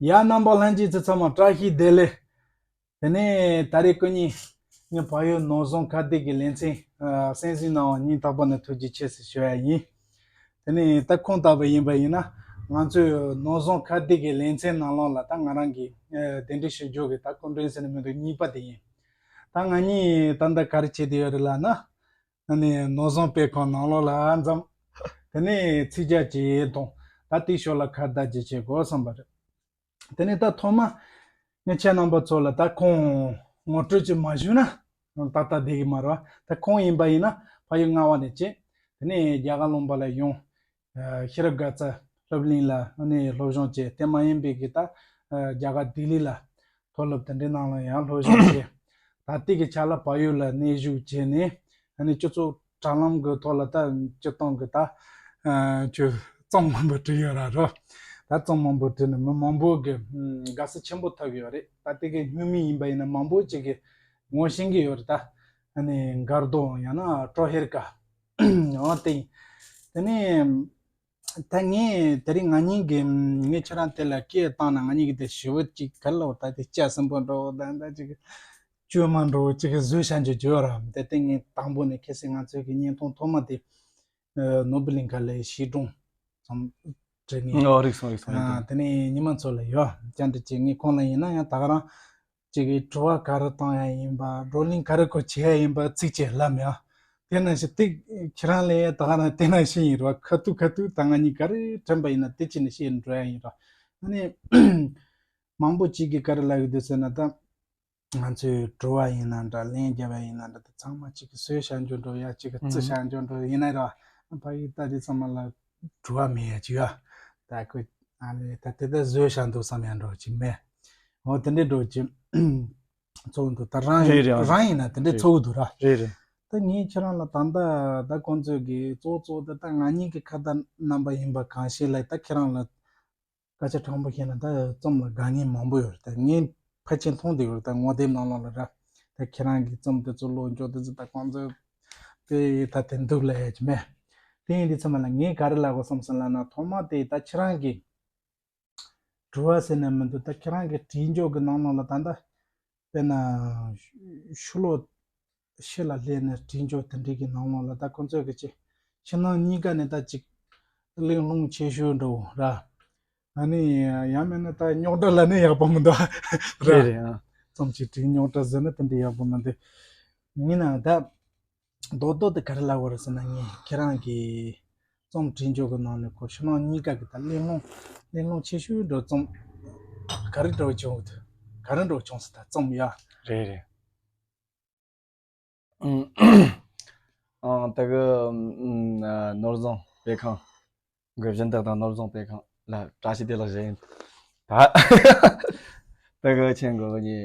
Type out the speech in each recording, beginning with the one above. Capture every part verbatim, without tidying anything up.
ཡ། རྣམ་པ་ལྷན་རྒྱས་ཚོ་ཚང་མ་བཀྲ་ཤིས་བདེ་ལེགས། དེ་ནས་ད་རེས་སྐུ་ཉིད་ངའི་བལ་ཡུལ་ནོར་བཟང་ཁ་བརྡའི་གི་ལེ་ཚན་གསན་གཟིགས་གནང་བ་སྙིང་ཐག་པ་ནས་ཐུགས་རྗེ་ཆེ་ཟེར་ཞུ་ཡ་ཡིན། དེ་ནས་ད་ཁོང་ལྟ་བུ་ཡིན་པ་ཡིན་ན། ང་ཚོའི་ནོར་བཟང་ཁ་བརྡའི་གི་ལེ་ཚན་ནང་ལོགས་ལ་ད་ང་རང་གི་གདན་འདྲེན་ཞུ་རྒྱུ་གི་ད་སྐུ་མགྲོན་ཟེར་ན་མི་འདུག་གཉིས་པ་དེ་ཡིན། ད་ང་གཉིས་ད་ལྟ་ག་རེ་བྱེད་བསྡད་ཡོད་རེད་ལབ་ན། ཨ་ནི་ནོར་བཟང་དཔེ་ཁང་ནང་ལོགས་ལ་འཛོམས། དེ་ནས་ཚིག་རྒྱག་བྱེད་དང་ད་ལྟའི་ཞོར་ལ་ཁ་བརྡ་བྱེད་བྱེད་དགོས་བསམ་པ་རེད། དེ་ནས་ད་ཐོག་མ་ངས་ཁྱེད་རྣམ་པ་ཚོ་ལ་ད་ཁོང་ངོ་སྤྲོད་ཅིག་མ་ཞུས་ན་ཏག་ཏག་བསྡད་ཀྱི་མ་རེད་བ། ད་ཁོང་ཡིན་པ་ཡིན་ན་ཕ་ཡུལ་རྔ་བ་ནས་བྱས། དེ་ནས་རྒྱ་གར་ལུང་པ་ལ་ཡོང་། ཤེས་རབ་དགའ་ཚལ་སློབ་གླིང་ལ་ཨ་ནི་སློབ་སྦྱོང་བྱས། དེ་མ་ཡིན་པའི་གི་ད་རྒྱ་གར་ལྡི་ལི་ལ་མཐོ་སློབ་དེ་འདྲའི་ནང་ལ་ཡང་སློབ་སྦྱོང་བྱས། ད་ལྟའི་གི་ཆ་ལ་བལ་ཡུལ་ལ་གནས་བཞུགས་བྱས་ནས་ཨ་ནི་སྤྱི་ཚོགས་དྲ་ལམ་གི་ཐོག་ལ་ད་སྤྱིར་བཏང་གི་ད་ཁྱོད་རྩོམ་མང་པོ་བྲིས་ཡོད་ར་རོ། ད་རྩོམ་མང་པོ་བྲིས་ནས་མི་མང་པོ་གི་དགའ་བསུ་ཆེན་པོ་ཐོབ་ཡོད་རེད། ད་ལྟའི་གི་སྨྱུག་མིང་ཡིན་པ་ཡིན་ན་མང་པོ་ཅིག་གི་ངོ་ཤེས་ཀྱི་ཡོད་རེད། ད་ཨ་ནི་མགར་རྡོ་ཡང་ན་ཀྲོ་ཧེར་ཀ་འོ་དེ་ཡིན། དེ་ནས་ད་ངས་དེ་རིང་ང་གཉིས་ཀྱིས་ངས་ཁྱེད་རང་དེ་ལ་སྐད་བཏང་ན་ང་གཉིས་ཀྱིས་དེ་ཞི་བོ་གཅིག་ག་ལ་འོ་ད་དེ་སྐྱ་སེམས་པོ་འགྲོ་ད་ད་ཅིག་བཅོས་མ་འགྲོ་ཅིག་བཟོས་བྱ་འཇོ་འཇོ་ར། དེ་ལྟས་ངས་དང་པོ་ནས་ཁ་སང་ང་ཚོའི་གི་བརྙན་ཐུང་ཐོག་མ་དེ་ནོར་བུ་གླིང་ཁ་ལའི་བྱིས་སྒྲུང་ཙམ་བྲིས་ངས། ཨོ་རིག་སོང་རིག་སོང་རིག་སོང་། དེ་ནས་ཉི་མ་ཚོ་ལ་ཡོད་བཅར་འདྲི་བྱས། ངས་ཁོང་ལ་ཡིན་ན་ཡང་ད་ག་རང་ཅིག་གིས་དྲི་བ་ག་རེ་བཏང་ཡ་ཡིན་པ། བགྲོ་གླེང་ག་རེ་སྐོར་བྱེད་ཡ་ཡིན་པ་ཚིག་གཅིག་ལབ་མེད་ཨ། དེ་ནང་བཞིན་དེ་ཁྱེད་རང་ལ་ད་ག་རང་དེ་ནང་བཞིན་ཡིན་ར། ཁ་ཐུག་ཁ་ཐུག་ད་ང་གཉིས་ག་རེ་དྲན་པ་ཡིན་ན་དེ་བྱས་ནས་བཤད་འགྲོ་ཡ་ཡིན་ར། ཨ་ནི་མང་པོ་ཅིག་གིས་ག་རེ་ལབ་ཡོད་འདུག་ཟེར་ན། ད་ང་ཚོའི་དྲི་བ་ཡིན་ན་འདྲ། ལན་རྒྱབ་ཡ་ཡིན་ན་འདྲ། དེ་ཚང་མ་ཅིག་གིས་བཟོས་བྱ་འཇོ་འགྲོ་ཡ། ཅིག་གིས་རྩི་བྱ་འཇོ་འགྲོ་ཡིན་ན་ར། ཕ་གི་ད་དེ་ཚང་མ་ལ་དྲི་བ་མེད་ཡ་ཅིག་ཡོད། ད་ཁོས་ཨ་ནི་ད་དེ་ད་བཟོས་བྱ་འདུག་བསམ་ཡ་འགྲོ་ཅིག་མེད། འོ་དེ་འདྲའི་འགྲོ་ཅིག་ཚོར་འདུག་ད་རང་རེད་རེད། རང་ཡིན་ན་དེ་འདྲའི་རེད་ཚོར་འདུག་ར། རེད་རེད། ད་ངས་ཁྱེད་རང་ལ་ད་ལྟ་ད་ཁོང་ཚོས་གི་གཙོ་བོ་གཙོ་བོ་ད་ད་ང་གཉིས་ཀྱི་ཁ་བརྡ་རྣམ་པ་ཡིན་པ་གང་ཤེས་ལ། ད་ཁྱེད་རང་ལ་སྐད་ཆ་དྲང་པོ་བཤད་ན་ད་རྩོམ་ལ་དགའ་ངེས་མང་པོ་ཡོད་རེད། ད་ངས་ཕལ་ཆེར་མཐོང་བསྡད་ཡོད་རེད། ད་ངོ་དེབ་ནང་ལོགས་ལ་ར། ད་ཁྱེད་རང་གི་རྩོམ་དེ་ཚོ་ཀློག་འཇོག་དེ་ཚོ་ད་ཁོང་ཚོས་དེ་ད་དེ་འདུག་ལབ་ཡ་ཅིག་མེད། དེ་ཡིན་དུས་ཚང་མ་ལ་ངས་ག་རེ་ལབ་དགོས་བསམ་སོང་ལབ་ན། ཐོག་མ་དེ་ད་ཁྱེད་རང་གི་དྲི་བ་ཟེར་ན་མི་འདུག་ད་ཁྱེད་རང་གི་དྲི་འཇོག་གི་ནང་ལོགས་ལ་ད་ལྟ་དཔེར་ན་ཤུ་ལོ་ཕྱི་ལ་སླེབས་ནས་དྲི་འཇོག་དེ་འདྲའི་གི་ནང་ལོགས་ལ་ད་ཁོ་ཚོས་གི་ཅི་ཕྱི་ནང་གཉིས་ཀ་ནས་ད་ཅིག་གླེང་སློང་ཆེ་ཤོས་འདྲ་བོ་ར། ཨ་ནི་ཡང་མིན་ན་ད་རྙོག་དྲ་ལབ་ན་ཡག་པོ་མི་འདུག་ར། རེད་རེད་ཨ། རྩོམ་ཅིག་བྲིས་རྙོག་དྲ་ཟེར་ན་དེ་འདྲ་ཡག་པོ་མི་འདུག་ཡིན་ནའང་ད་རྡོག་རྡོག་དེ་ག་རེ་ལབ་དགོས་རེད་ཟེར་ན། ངས་ཁྱེད་རང་གི་རྩོམ་བྲིས་འཇོག་གི་ནང་ནས་ཁོ་ཕྱི་ནང་གཉིས་ཀ་གི་ད་གླེང་སློང་གླེང་སློང་ཆེ་ཤོས་འགྲོ་རྩོམ་ག་རེ་འགྲོ་བྱུང་ག་རེ་འགྲོ་བྱུང་ཟེར། ད་རྩོམ་ཡ། རེད་རེད། ཨང་། ད་གི་ཨང་། ནོར་བཟང་དཔེ་ཁང་གི་སྦྱིན་བདག་དང་ནོར་བཟང་དཔེ་ཁང་ལ་བཀྲ་ཤིས་བདེ་ལེགས་ཞུ་ཡིན། ད་ད་གི་ཆེན་གོ་གི་ཉི་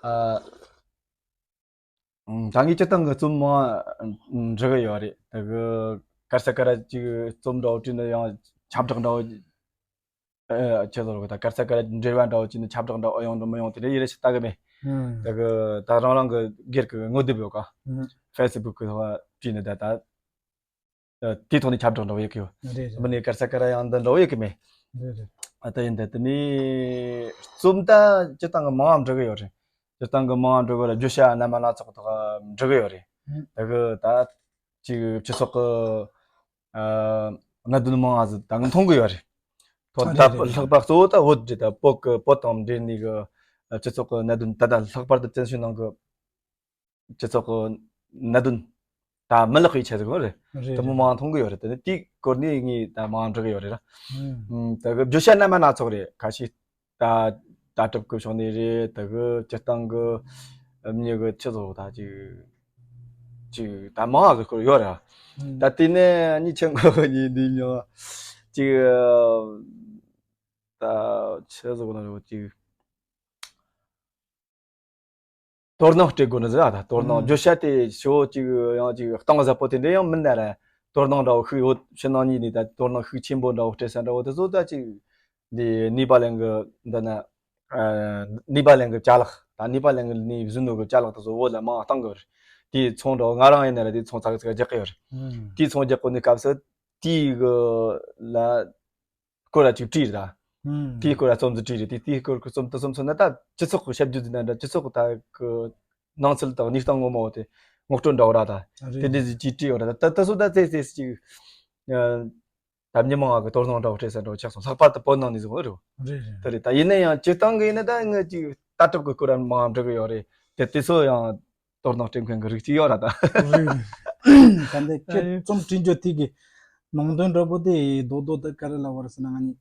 ཨ། ད་ངས་སྤྱིར་བཏང་གི་རྩོམ་མང་འབྲི་གི་ཡོད་རེད། ད་གི་གར་ས་ག་ར་ཅིག་རྩོམ་འདྲ་བོ་བྲིས་ན་ཡང་ཁྱབ་བསྒྲགས་འདྲ་བོ། ཨ། ཁྱེད་ཚོ་ལ་ད་གར་ས་ག་ར་འབྲེལ་བ་འདྲ་བོ་བྱས་ན་ཁྱབ་བསྒྲགས་འདྲ་བོ་ཡོང་འགྲོ་མི་ཡོང་དེ་འདྲ་ཡིན་རེད་ཞེས་ལྟ་གི་མེད། ད་གི་ད་རང་རང་གི་སྒེར་གི་ངོ་དེབ་ཡོད་ཀ་ཧྥེ་སི་བུག་གི་ཐོག་བྲིས་ནས་ད་ད། དེའི་ཐོག་ནས་ཁྱབ་བསྒྲགས་འདྲ་བོ་ཡོད་ཀི་ཡོད། རེད་རེད། མི་ནས་གར་ས་ག་ར་ཡང་འདི་འདྲ་བོ་ཡོད་ཀི་མེད། རེད་རེད། ཨ། ད་ཡིན་ད་དེ་ནས་རྩོམ་ད་སྤྱིར་བཏང་གི་མང་བ་འབྲི་གི་ཡོད་རེད། སྤྱིར་བཏང་གི་མང་བ་འབྲི་གི་ཡོད་རེད། བརྗོད་བྱ་རྣལ་མ་སྣ་ཚོགས་ཐོག་འབྲི་གི་ཡོད་རེད། ད་གི་ད་ཅིག་སྤྱི་ཚོགས་གི་ཨ་གནད་དོན་མང་བ་ཟིག་ད་གི་མཐོང་གི་ཡོད་རེད། ཐོག་ད་རེད་རེད། ལྷག་པར་གཙོ་བོ་ད་བོད་རེད། ད་བོད་གི་བོད་དང་འབྲེལ་ནས་གི་སྤྱི་ཚོགས་གི་གནད་དོན་ད་ད་ལྷག་པར་དུ་བཙན་བྱོལ་ནང་གི་སྤྱི་ཚོགས་ཀྱི་གནད་དོན་ད་མི་ལེགས་པའི་ཆེད་དུ་རེད། རེད་དེ་མོ་རེད། མང་མཐོང་གི་ཡོད་རེད། དེ་ནི་དེའི་སྐོར་ནས་ངས་ད་མང་འབྲི་གི་ཡོད་རེད་ར། ཨུམ། ད་གི་བརྗོད་བྱ་རྣལ་མ་སྣ་ཚོགས་རེད། ཁ་ཤས་ད་ལྟ་གྲུབ་ཀྱི་ཕྱོགས་ནས་རེད། ད་གི་སྤྱིར་བཏང་གི་མྱི་གི་ཆེད་དུ་ད་ཅིག་ཅིག་ད་མང་བ་གི་སྐོར་ཡོད་ར། ཨུམ། ད་དེ་ནས་གཉིས་ཆེན་གོ་གི་གཉིས་འདི་མྱོང་ཅིག་ད་ཆེད་དུ་གོ་ན་རེད་ཅིག་དོ་སྣང་སྤྲད་དགོས་ནི་ཟེར་ཨ། ད་དོ་སྣང་ཨང་། བརྗོད་བྱ་དེ་ཞོ་ཅིག་ཡང་ཅིག་གཏིང་ཟབ་པོ་དེ་འདྲ་ཡང་མིན་ན་ར། དོ་སྣང་འདྲ་བོ་ཤུགས་ཡོད་ཕྱི་ནང་གཉིས་ནས་ད་དོ་སྣང་ཤུགས་ཆེན་པོ་འདྲ་བོ་སྤྲད་ས་འདྲ་བོ་དེ་ཚོ་ད་ཅིག་འདི་ནུས་པ་ལྡན་གི་འདི་ན། ཨ། ནུས་པ་ལྡན་གི་ཅ་ལག་ད་ནུས་པ་ལྡན་གི་ནས་བཟོས་ནོ་གི་ཅ་ལག་དེ་ཚོ་བོད་ལ་མང་བཏང་གི་རེད། དེའི་ཚོང་འདྲ་བོ་ང་རང་ཡིན་ན་ར་དེའི་ཚོང་ཚ་གི་ཚ་གི་རྒྱག་གི་ཡོད་རེད། ཨང་། དེའི་ཚོང་རྒྱག་གོ་ནི་སྐབས་སུ་དེའི་གི་ལ། སྐོར་ལ་ཅིག་བྲིས་རེད་ད། ཨུམ། དེའི་སྐོར་ལ་རྩོམ་འདི་བྲིས་རེད། དེ་དེའི་སྐོར་གྱི་རྩོམ་དེ་སོམས་སོང་ན་ད་སྤྱི་ཚོགས་ཀྱི་ཞབས་ཞུ་འདི་ན་འདྲ། སྤྱི་ཚོགས་ཀྱི་ད་གི་སྣང་ཚུལ་དང་གནས་སྟངས་ངོ་མ་དེ་ངོ་སྤྲོད་འདྲ་བོ་ར། ད་རེད། དེ་འདྲ་ཞིག་ཅིག་བྲིས་ཡོད་ར། ད་ད་སོ་ད་ཙེ་ཙེ་ཅིག་ཨ། ད་མི་མང་གི་དོ་སྣང་འདྲ་བོ་སྤྲད་ས་འདྲ་བོ་ཆགས་སོང་། ལྷག་པར་དུ་བོད་ནང་ནས་བཟུང་རེད། རེད་རེད། དེ་རེད། ད་ཡིན་ན་ཡང་སྤྱིར་བཏང་གི་ཡིན་ན་ད་ངས་ཅིག་ལྟ་གྲུབ་ཀྱི་སྐོར་ར་མང་འབྲི་གི་ཡོད་རེད། དེ་དེ་ཚོ་ཡང་དོ་སྣང་སྤྲད་མཁན་གྱི་རིགས་ཅིག་ཡོད་ར་ད། རེད་རེད། ད་འདི་ཁྱེད་རྩོམ་བྲིས་རྒྱུ་དེ་གི་ནང་དོན་འདྲ་པོ་དེ་རྡོག་རྡོག་ད་ག་རེ་ལབ་པ་རེད་ཟེར་ན། ང་གཉིས་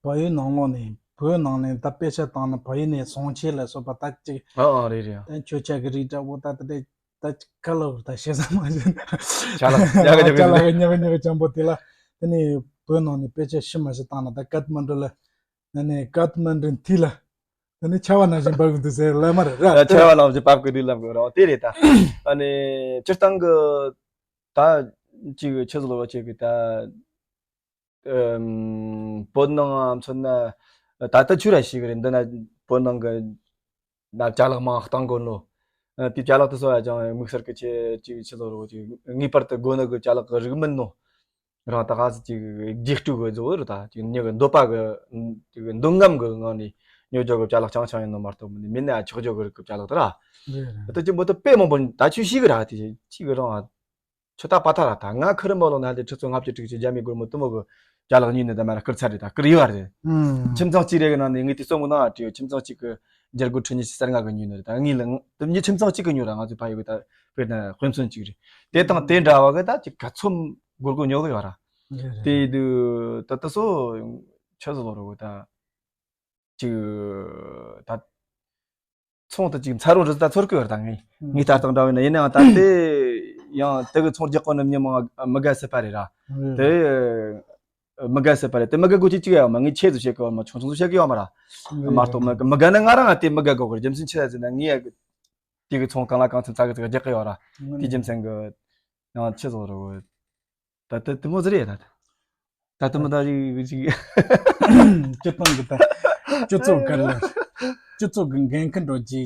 བལ་ཡུལ་ནང་ལོགས་ནས། བོད་ནང་ནས་ད་དཔེ་ཆ་བཏང་ན་བལ་ཡུལ་ནས་ཟོང་ཆེན་ལ་སོགས་པ་ད་ཅིག་ཨ་ཨ་རེད་རེད། ད་མཆོད་ཆ་གི་རིགས་འདྲ་པོ་ད་ད་ད་ད་ག་ལ་ད་ཤེས་ས་མ་ཤེས་ན། ཅ་ལག་ཉག་གི་ཉག་གི་ཅ་ལག་ཉག་གི་ཉག་གི་ཅན་པོ་དེ་ལ། དེ་ནས་བོད་ནང་ནས་དཔེ་ཆ་ཤི་མ་ཤི་བཏང་ན་ད་ཀཏ་མན་ཌུ་ལ། ཨ་ནི་ཀཏ་མན་ཌུ་མཐིལ་ལ། དེ་ནས་ཆར་པ་ནང་བཞིན་འབབ་གི་འདུག་ཟེར་ལབ་མ་རེད་ར། ཨ་ཆར་པ་ནང་བཞིན་འབབ་གི་འདུག་ལབ་གི་ར། དེ་རེད་ད། ཨ་ནི་སྤྱིར་བཏང་གི་ད་ཅིག་ཆི་ཟེར་ལོ་བ་ཅིག་གི་ད། ཨམ། བོད་ནང་མཚོན་ན་ད་ལྟ་ཆོས་ར་ཞིག་རེད། འདི་ན་བོད་ནང་གི་ན་ཅ་ལག་མང་བཏང་དགོས་ནོ། ཨ། དེ་ཅ་ལག་དེ་ཚོ་ཡ་ཅང་དམིགས་བསལ་གྱི་ཆེ་ཅིག་ཆི་ཟེར་རོ་ཅིག་ངེས་པར་དུ་དགོས་ནི་གི་ཅ་ལག་གི་རིགས་མིན་ནོ། རང་ད་ག་ཟེ་ཅིག་རྒྱུགས་སྤྲོད་གི་བཟོ་རུ་ད་ཅིག་ཉི་གི་འདོད་པ་གི་ཅིག་འདོད་རྔམ་གི་ངང་ནས་ཉོ་རྒྱུ་གི་ཅ་ལག་རྐྱང་རྐྱང་ཡིན་ནོ་མ་གཏོགས་མིན་ན་ཆོག་རྒྱུ་གི་རིགས་གི་ཅ་ལག་དེ་ར། རེད་རེད། ད་ཅིག་མོ་ད་དཔེ་མང་པོ་ད་ཆོས་ཤིག་ར་དེ་ཅིག་རང་ཨ། ཆུ་ད་པ་ཐ་ར་ད་ང་ཁི་རི་མོ་ལོ་ན་ལེ་ཁྲི་ཚོ་ལྔ་བཅུ་དྲུག་ཅུ་རྒྱ་མི་སྒོར་མོ་དུ་མོ་གི་ཅ་ལག་ཉོས་ནི་ད་མ་ར་བསྐུར་ཚར་རེད། ད་བསྐུར་ཡོད་རེད། ཨུམ། ཁྱིམ་ཚང་གཅིག་རེད་གི་ནང་ནས་ངས་དེ་རྩོམ་གི་ནང་ཨ་བྲིས་ཡོད། ཁྱིམ་ཚང་གཅིག་གི་རྒྱ་སྒོར་ཁྲི་ཉི་ཤུ་རྩ་ལྔ་གི་ཉོས་ནི་རེད། ད་ངས་ལ་དུ་མི་ཁྱིམ་ཚང་གཅིག་གི་ཉོས་ར། ང་ཚོའི་ཕ་ཡུལ་གི་ད་དཔེར་ན་དཔེ་མཚོན་གཅིག་རེད། དེ་དང་དེ་འདྲ་བ་གི་ད་ཅིག་ག་ཚོམ་སྒོར་སྒོར་ཉོ་གི་ཡོད་ར། རེད་རེད། དེ་དུ་ད་ད་སོ་ཆི་ཟེར་རོ་གི་ད། ཅིག་ད་ཚོང་དེ་ཅིག་འཚར་ལོངས་རི་ད་ཚོར་གི་ཡོད་རེད། ད་ངས་ངས་ལྟ་སྟངས་འདྲ་བ་ཡིན་ན། ཡིན་ནའང་ད་དེ་ཡང་དེ་གི་ཚོང་རྒྱག་གོ་ནི་མི་མང་མི་དགའ་སྲིད་པ་རེད་ར། རེད། དེ་མི་དགའ་སྲིད་པ་རེད། དེ་མི་དགའ་དགོས་ཀྱི་ཅིག་ཡོད་མ། ངས་ཆེད་དུ་བཤད་གི་ཡོད་མ། ཆུང་ཆུང་དུ་བཤད་གི་ཡོད་མ་ར། རེད། མ་གཏོགས་མི་མི་དགའ་ན་ང་རང་ང་དེ་མི་དགའ་དགོས་གི་རེད། རྒྱུ་མཚན་ཆི་ཟེར་ན་ངས་དེ་གི་ཚོང་གང་ལ་གང་འཚམ་ཙག་གི་ཙག་རྒྱག་གི་ཡོད་ར། དེ་རྒྱུ་མཚན་གི་ཡང་ཆི་ཟེར་རོ། ད་ལྟ་དེ་མོ་ཟེར་ཡ་ད། ད་ལྟ་མོ་ད་རིག་རིག་སྤྱི་བཏང་གི་ད་སྤྱི་ཚོགས་ག་ལ་སྤྱི་ཚོགས་ཀྱི་འགན་འཁུར་འགྲོ་རྒྱུ་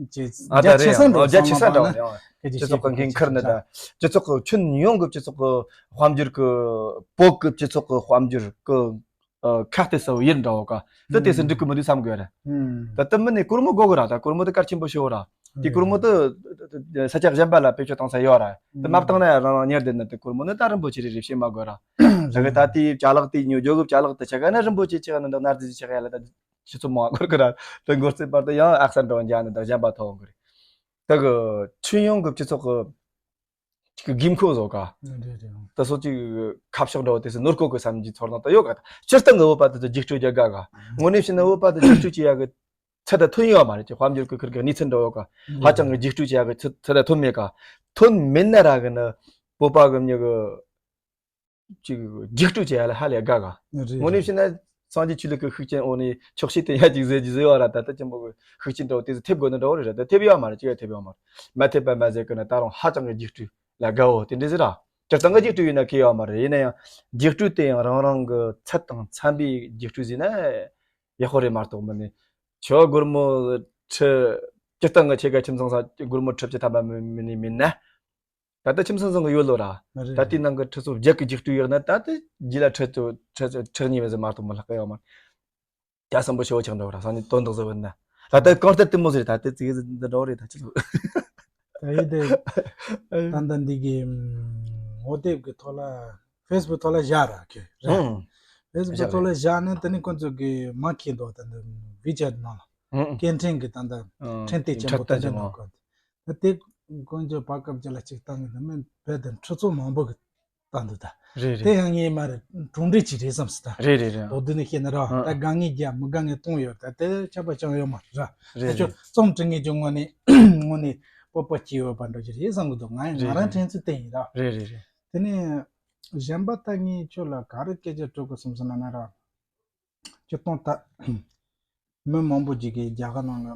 ཅེས་ཨ་ད་རྒྱ་ཆེ་རེད་ས་ཡང་འགྲོ་རྒྱ་ཆེ་ས་སོང་འགྲོ་ན་ཡང་སྐད་ཆ་སྤྱི་ཚོགས་ཀྱི་འགན་འཁུར་ནི་ད་སྤྱི་ཚོགས་ཀྱི་ཁྱོན་ཡོངས་ཀྱི་སྤྱི་ཚོགས་ཀྱི་དཔལ་འབྱོར་གྱི་བོད་ཀྱི་སྤྱི་ཚོགས་ཀྱི་དཔལ་འབྱོར་གྱི་ཨ་ཁ་གཏད་ས་བོ་ཡིན་འདྲ་བོ་ཀ་ད་དེ་སྲིད་འགྲིག་གི་མི་འདུག་བསམ་དགོས་རེད། ད་ལྟ་མི་ནས་སྒོར་མོ་དགོས་གི་ར། ད་སྒོར་མོ་དེ་གལ་ཆེན་པོ་ཞིག་ཡོད་ར། དེ་སྒོར་མོ་དེ་ས་ཆ་གཞན་པ་ལ་བེད་སྤྱོད་གཏོང་ས་ཡོད་ར། དེ་མ་བཏང་ན་ཡང་རང་རང་ཉར་བསྡད་ན་དེ་སྒོར་མོ་ནི་ད་རིན་པོ་ཆེ་རེད་རེད་བཤད་མ་དགོས་ར། ད་གི་ད་དེའི་ཅ་ལག་དེ་ཉོ་རྒྱུ་གི་ཅ་ལག་དེ་ཆ་ག་ན་རིན་པོ་ཆེ་ཆེ་ག་ན་འདི་ནར་རྫི་ཆེ་ག་ཡ་ལ་ད་ཆུ་ཚོད་མང་བ་དགོས་གི་ར། དེ་འགོར་ཚེ་བར་དུ་ཡང་ཨག་ས་འགྲོ་འཇག་ནི་ད་གཞན་པ་ཐོབ་འོང་གི་རེད། ད་གི་ཁྱོན་ཡོངས་ཀྱི་སྤྱི་ཚོགས་ཀྱི་ཅིག་གི་དགོས་མཁོ་བཟོ་ག་རེད་རེད། ད་སོ་ཅིག་ཁ་ཕྱོགས་འདྲ་བོ་དེ་སུ་ནོར་ཀོ་གི་བསམ་གྱི་ཚོར་སྣང་ད་ཡོད་ག་སྤྱིར་བཏང་གི་བོད་པ་དེ་ཚོ་རྒྱུགས་སྤྲོད་རྒྱག་དགའ་ག་དངོས་གནས་བཤད་ན་བོད་པ་དེ་རྒྱུགས་སྤྲོད་བྱེད་ཡག་གི་ཚད་ད་ཐོན་ཡོད་མ་རེད། ཅིག་དཔལ་འབྱོར་གི་ཁུར་གི་གནས་ཚུལ་འདྲ་བོ་ག་ཧ་ཅང་གི་རྒྱུགས་སྤྲོད་བྱེད་ཡག་གི་ཚད་ཚད་ད་ཐོན་མེད་ག་ཐོན་མེད་ན་ར་གི་ནི་བོད་པ་གི་མྱི་གི་ཅིག་རྒྱུགས་སྤྲོད་བྱེད་ཡ་ལ་ཧ་ལས་དགའ་ག་རེད། དངོས་གནས་བཤད་ན་སངས་རྒྱས་ཆོས་ལུགས་ཀྱི་ཤུགས་རྐྱེན་འོག་ནས་ཆོག་ཤེས་དེ་ཡ་ཅིག་ཟེར་གྱི་ཟེར་བ་ར། ད་ལྟ་ཆེན་པོ་གི་ཤུགས་རྐྱེན་འདྲ་བོ་དེ་ཚོ་ཐེབས་དགོས་ནི་འདྲ་བོ་རེད་ར། ད་ཐེབས་ཡོད་མ་རེད། ཅི་ཡ་ཐེབས་ཡོད་མ་རེད། མ་ཐེབས་པ་མ་ཟད་གི་ན་ད་རུང་ཧ་ཅང་གི་རྒྱུགས་སྤྲོད་ལ་དགའ་བོ་དེ་འདྲ་ཟེར་ར། སྤྱིར་བཏང་གི་རྒྱུགས་སྤྲོད་ཡིན་ན་ཁེ་ཡོད་མ་རེད། ཡིན་ན་ཡང་རྒྱུགས་སྤྲོད་དེ་ཡང་རང་རང་གི་ཚད་དང་འཚམ་པའི་རྒྱུགས་སྤྲོད་ཟེར་ན་ཡག་པོ་རེད་མ་གཏོགས་མིན་ནི་ཁྱོད་སྒོར་མོ་ཁྲི་སྤྱིར་བཏང་གི་ཁྱེད་ཀ་ཁྱིམ་ཚང་ས་སྒོར་མོ་ཁྲི་བཅུ་ཐམ་པ་མིན་ནི་མིན་ན། ད་ལྟ་ཁྱིམ་ཚང་ཚང་གི་ཡོད་ལོ་ར། རེད། ད་ལྟའི་ནང་གི་ཁྲི་ཚོ་བརྒྱད་ཀྱི་རྒྱུགས་སྤྲོད་ཡོད་ན་ད་ལྟ་རྗེས་ལ་ཁྲི་ཚོ་ཁྲི་ཁྲི་གཉིས་བ་ཟིག་མ་གཏོགས་མི་ལྷག་གི་ཡོད་མ་རེད། ཡ་བསམ་པོ་ཞེ་བོ་ཆགས་འདུག་ར། སང་ཉིན་དོན་དག་ཟིག་བུད་ན། ད་ལྟ་གང་ལྟར་དེ་མོ་ཟིག་རེད། ད་ལྟ་ཙིག་ཟིག་འདི་འདྲ་བོ་རེད། ད་ཅི་ལོ། ད་ཡིན་ཏེ་ད་ལྟ་འདི་གི་ངོ་དེབ་ཀྱི་ཐོག་ལ་ཕེ་སི་བུག་ཐོག་ལ་བཞག་ར་ཁྱོད་ར། ཨང་། ཕེ་སི་བུག་ཐོག་ལ་བཞག་ནས་དེ་ནས་ཁོ་ཚོ་གི་མ་ཁྱེད་འདུག་ད་ལྟ་ཝི་ཆེ་ཊི་ནང་ལ་ཨང་། སྐད་འཕྲིན་གྱི་ད་ལྟ་ཨང་། འཕྲིན་སྟེགས་ཆེན་པོ་དེ་འདྲ་ནང་ཁོ། ད་དེ་དཀོན་མཆོག་བར་སྐབས་ཅིག་ལ་གཅིག་བཏང་གི་འདུག་མིན་བོད་དུ་ཁྲི་ཚོ་མང་པོ་གི་བཏང་འདུག་ད། རེད་རེད། དེ་ཡང་ངས་མ་རེད་གྲུབ་འབྲས་ཅིག་རེད་བསམ་སྲིད་ད། རེད་རེད་རེད། མདོར་བསྡུས་ནས་བཤད་ན་ར། ཨ་ད་དགའ་ངེས་རྒྱ་མི་དགའ་ངེས་གཏོང་ཡོད་ད། དེ་ཁྱབ་པ་ཅང་ཡོད་མ་རེད་ར། རེད་ད་ཁྱོད་རེད། རྩོམ་འབྲི་ངེས་ཀྱི་ངོ་ནས་ངོ་ནས་སྤོབས་པ་སྐྱེ་ཡོད་པ་འདྲ་ཅིག་རེད་བསམ་གི་འདུག་ང་ཡང་ང་རང་དྲན་ཚུལ་དེ་ཡིན་ར། རེད་རེད་རེད། དེ་ནས་གཞན་པ་ད་ངས་ཁྱོད་ལ་ག་རེ་སྐད་ཆ་དྲི་དགོས་བསམ་སོང་ན་ན་ར། སྤྱིར་བཏང་ད་མི་མང་པོ་ཅིག་གིས་རྒྱ་གར་ནང་ལ་